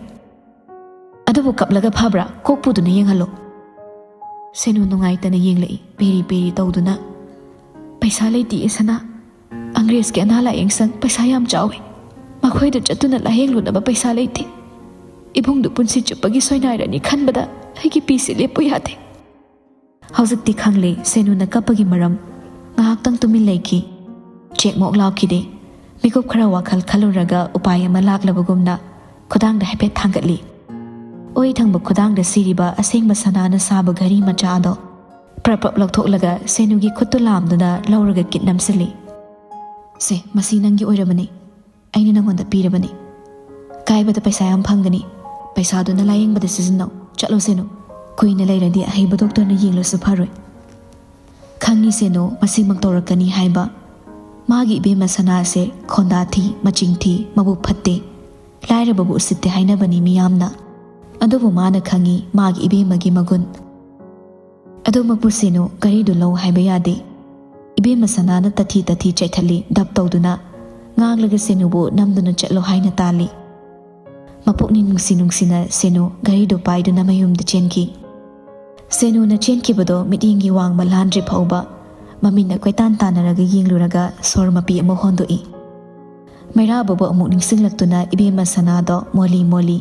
ꯑꯗꯨꯕꯨ ꯀꯞꯂꯒ ꯐꯕ꯭ꯔꯥ? ꯀꯣꯛ ꯄꯨꯗꯨꯅ ꯌꯦꯡꯍꯜꯂꯣ꯫" ꯁꯦꯅꯨ ꯅꯨꯡꯉꯥꯏꯇꯅ ꯌꯦꯡꯂꯛꯏ, ꯄꯦꯔꯤ ꯄꯦꯔꯤ ꯇꯧꯗꯨꯅ꯫ "ꯄꯩꯁꯥ ꯂꯩꯇꯤꯌꯦ ꯁꯅꯥ꯫ ꯑꯪꯒ꯭ꯔꯦꯖꯀꯤ ꯑꯅꯥ ꯂꯥꯌꯦꯡ ꯁꯪ ꯄꯩꯁꯥ ꯌꯥꯝ ꯆꯥꯎꯏ꯫ ꯃꯈꯣꯏꯗ ꯆꯠꯇꯨꯅ ꯂꯥꯌꯦꯡꯂꯨꯅꯕ ꯄꯩꯁꯥ ꯂꯩꯇꯦ꯫ ꯏꯕꯨꯡꯗꯨ ꯄꯨꯟꯁꯤ ꯆꯨꯞꯄꯒꯤ ꯁꯣꯏꯅꯥꯏꯔꯅꯤ ꯈꯟꯕꯗ ꯑꯩꯒꯤ ꯄꯤꯁꯤ ꯂꯦꯞꯄꯨ ꯌꯥꯗꯦ꯫" ꯍꯧꯖꯤꯛꯇꯤ ꯈꯪꯂꯦ ꯁꯦꯅꯨꯅ ꯀꯞꯄꯒꯤ ꯃꯔꯝ꯫ ꯉꯥꯏꯍꯥꯛꯇꯪ ꯇꯨꯃꯤꯟ ꯂꯩꯈꯤ꯫ ꯆꯦꯛꯃꯣꯛ ꯂꯥꯎꯈꯤꯗꯦ꯫ ꯃꯤꯀꯨꯞ ꯈꯔ ꯋꯥꯈꯜ ꯈꯜꯂꯨꯔꯒ ꯎꯄꯥꯏ ꯑꯃ ꯂꯥꯛꯂꯕꯒꯨꯝꯅ ꯈꯨꯗꯥꯡꯗ ꯍꯥꯏꯐꯦꯠ ꯊꯥꯡꯒꯠꯂꯤ꯫ ꯑꯣꯏ ꯊꯪꯕ ꯈꯨꯗꯥꯡꯗ ꯁꯤꯔꯤꯕ ꯑꯁꯦꯡꯕ ꯁꯅꯥꯅ ꯁꯥꯕ ꯘꯔꯤ ꯃꯆꯥ ꯑꯗꯣ ꯄ꯭ꯔꯞ ꯄ꯭ꯔꯞ ꯂꯧꯊꯣꯛꯂꯒ ꯁꯦꯅꯨꯒꯤ ꯈꯨꯠꯇꯨ ꯂꯥꯝꯗꯨꯅ ꯂꯧꯔꯒ ꯀꯤꯠ ꯅꯝꯁꯤꯜꯂꯤ꯫ "ꯁꯦ, ꯃꯁꯤ ꯅꯪꯒꯤ ꯑꯣꯏꯔꯕꯅꯤ꯫ ꯑꯩꯅ ꯅꯪꯉꯣꯟꯗ ꯄꯤꯔꯕꯅꯤ꯫ ꯀꯥꯏꯕꯗ ꯄꯩꯁꯥ ꯌꯥꯝ ꯐꯪꯒꯅꯤ꯫ ꯄꯩꯁꯥꯗꯨꯅ ꯂꯥꯌꯦꯡꯕꯗ ꯁꯤꯖꯤꯟꯅꯧ꯫ ꯆꯠꯂꯣ ꯁꯦꯅꯨ꯫ ꯀꯨꯏꯅ ꯂꯩꯔꯗꯤ ꯑꯍꯩꯕ ꯗꯣꯛꯇꯔꯅ ꯌꯦꯡꯂꯁꯨ ꯐꯔꯣꯏ꯫" ꯈꯪꯉꯤ ꯁꯦꯅꯨ ꯃꯁꯤꯃꯛ ꯇꯧꯔꯛꯀꯅꯤ ꯍꯥꯏꯕ꯫ ꯃꯥꯒꯤ ꯏꯕꯦꯝꯃ ꯁꯅꯥꯁꯦ ꯈꯣꯟꯗꯥ ꯊꯤ, ꯃꯆꯤꯡ ꯊꯤ, ꯃꯕꯨꯛ ꯐꯠꯇꯦ, ꯂꯥꯏꯔꯕꯕꯨ ꯎꯁꯤꯠꯇꯦ ꯍꯥꯏꯅꯕꯅꯤ ꯃꯤꯌꯥꯝꯅ꯫ ꯑꯗꯨꯕꯨ ꯃꯥꯅ ꯈꯪꯉꯤ ꯃꯥꯒꯤ ꯏꯕꯦꯝꯃꯒꯤ ꯃꯒꯨꯟ꯫ ꯑꯗꯨꯃꯛꯄꯨ ꯁꯦꯅꯨ ꯘꯔꯤꯗꯨ ꯂꯧ ꯍꯥꯏꯕ ꯌꯥꯗꯦ꯫ ꯏꯕꯦꯝꯃ ꯁꯅꯥꯅ ꯇꯊꯤ ꯇꯊꯤ ꯆꯩꯊꯠꯂꯤ ꯗꯞ ꯇꯧꯗꯨꯅ꯫ ꯉꯥꯡꯂꯒ ꯁꯦꯅꯨꯕꯨ ꯅꯝꯗꯨꯅ ꯆꯠꯂꯣ ꯍꯥꯏꯅ ꯇꯥꯜꯂꯤ꯫ ꯃꯄꯨꯛꯅꯤꯡ ꯅꯨꯡꯁꯤ ꯅꯨꯡꯁꯤꯅ ꯁꯦꯅꯨ ꯘꯔꯤꯗꯨ ꯄꯥꯏꯗꯨꯅ ꯃꯌꯨꯝꯗ ꯆꯦꯟꯈꯤ꯫ ꯁꯦꯅꯨꯅ ꯆꯦꯟꯈꯤꯕꯗꯣ ꯃꯤꯠꯌꯦꯡꯒꯤ ꯋꯥꯡꯃ ꯂꯥꯟꯗ꯭ꯔꯤ ꯐꯥꯎꯕ ꯃꯃꯤꯠꯅ ꯀꯣꯏꯇꯥꯟ ꯇꯥꯟꯅꯔꯒ ꯌꯦꯡꯂꯨꯔꯒ ꯁꯣꯔ ꯃꯄꯤ ꯑꯃ ꯍꯣꯟꯗꯣꯛꯏ꯫ ꯃꯩꯔꯥꯕꯕꯨ ꯑꯃꯨꯛ ꯅꯤꯡꯁꯤꯡꯂꯛꯇꯨꯅ ꯏꯕꯦꯝꯃ ꯁꯅꯥꯗꯣ ꯃꯣꯂꯤ ꯃꯣꯂꯤ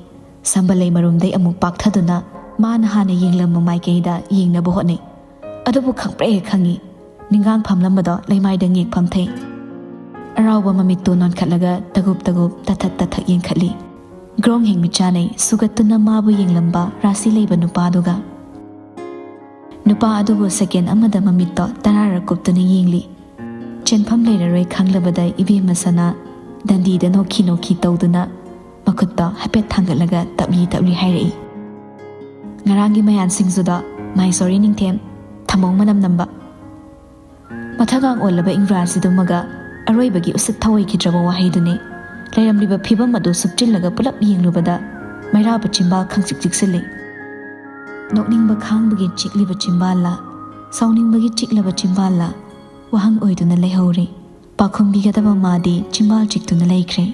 ꯁꯝꯕꯜ ꯂꯩ ꯃꯔꯨꯝꯗꯩ ꯑꯃꯨꯛ ꯄꯥꯛꯊꯗꯨꯅ ꯃꯥꯅ ꯍꯥꯟꯅ ꯌꯦꯡꯂꯝꯕ ꯃꯥꯏꯀꯩꯗ ꯌꯦꯡꯅꯕ ꯍꯣꯠꯅꯩ꯫ ꯑꯗꯨꯕꯨ ꯈꯪꯄ꯭ꯔꯦ ꯈꯪꯉꯤ, ꯅꯤꯡꯒꯥꯡ ꯐꯝꯂꯝꯕꯗꯣ ꯂꯩꯃꯥꯏꯗ ꯉꯦꯛ ꯐꯝꯊꯩ꯫ ꯑꯔꯥꯎꯕ ꯃꯃꯤꯠꯇꯨ ꯅꯣꯟꯈꯠꯂꯒ ꯇꯒꯨꯞ ꯇꯒꯨꯞ ꯇꯊꯛ ꯇꯊꯛ ꯌꯦꯡꯈꯠꯂꯤ꯫ ꯒ꯭ꯔꯣꯡ ꯍꯦꯛ ꯃꯤꯠ ꯆꯥꯅꯩ ꯁꯨꯒꯠꯇꯨꯅ ꯃꯥꯕꯨ ꯌꯦꯡꯂꯝꯕ ꯔꯥꯁꯤ ꯂꯩꯕ ꯅꯨꯄꯥꯗꯨꯒ꯫ ꯅꯨꯄꯥ ꯑꯗꯨꯕꯨ ꯁꯦꯀꯦꯟ ꯑꯃꯗ ꯃꯃꯤꯠꯇꯣ ꯇꯔꯥꯔꯛ ꯀꯨꯞꯇꯨꯅ ꯌꯦꯡꯂꯤ꯫ ꯆꯦꯟꯐꯝ ꯂꯩꯔꯔꯣꯏ ꯈꯪꯂꯕꯗ ꯏꯕꯦꯝꯃ ꯁꯅꯥ ꯗꯟꯗꯤꯗ ꯅꯣꯛꯈꯤ ꯅꯣꯛꯈꯤ ꯇꯧꯗꯨꯅ ꯃꯈꯨꯠꯇꯣ ꯍꯥꯏꯐꯦꯠ ꯊꯥꯡꯒꯠꯂꯒ ꯇꯞꯂꯤ ꯇꯞꯂꯤ ꯍꯥꯏꯔꯛꯏ꯫ "ꯉꯔꯥꯡꯒꯤ ꯃꯌꯥꯟ ꯁꯤꯡꯖꯨꯗꯣ, my sorry ꯅꯤꯡꯊꯦꯝ, ꯊꯝꯕꯧ ꯃꯅꯝ ꯅꯝꯕ꯫" ꯃꯊꯛꯒꯥꯡ ꯑꯣꯜꯂꯕ ꯏꯪꯒ꯭ꯔꯥꯖꯤꯗꯨꯃꯒ ꯑꯔꯣꯏꯕꯒꯤ ꯎꯁꯤꯠ ꯊꯑꯣꯏꯈꯤꯗ꯭ꯔꯕ ꯋꯥꯍꯩꯗꯨꯅꯤ꯫ ꯂꯩꯔꯝꯂꯤꯕ ꯐꯤꯕꯝ ꯑꯗꯨ ꯁꯨꯞꯆꯤꯜꯂꯒ ꯄꯨꯂꯞ ꯌꯦꯡꯂꯨꯕꯗ ꯃꯩꯔꯥꯕ ꯆꯤꯝꯕꯥꯜ ꯈꯪꯆꯤꯛ ꯆꯤꯛꯁꯤꯜꯂꯤ꯫ ꯅꯣꯛꯅꯤꯡꯕ ꯈꯥꯡꯕꯒꯤ ꯆꯤꯛꯂꯤꯕ ꯆꯤꯝꯕꯥꯜꯂ, ꯁꯥꯎꯅꯤꯡꯕꯒꯤ ꯆꯤꯛꯂꯕ ꯆꯤꯝꯕꯥꯜꯂ, ꯋꯥꯍꯪ ꯑꯣꯏꯗꯨꯅ ꯂꯩꯍꯧꯔꯤ꯫ ꯄꯥꯎꯈꯨꯝꯕꯤꯒꯗꯕ ꯃꯥꯗꯤ ꯆꯤꯝꯕꯥꯜ ꯆꯤꯛꯇꯨꯅ ꯂꯩꯈ꯭ꯔꯦ꯫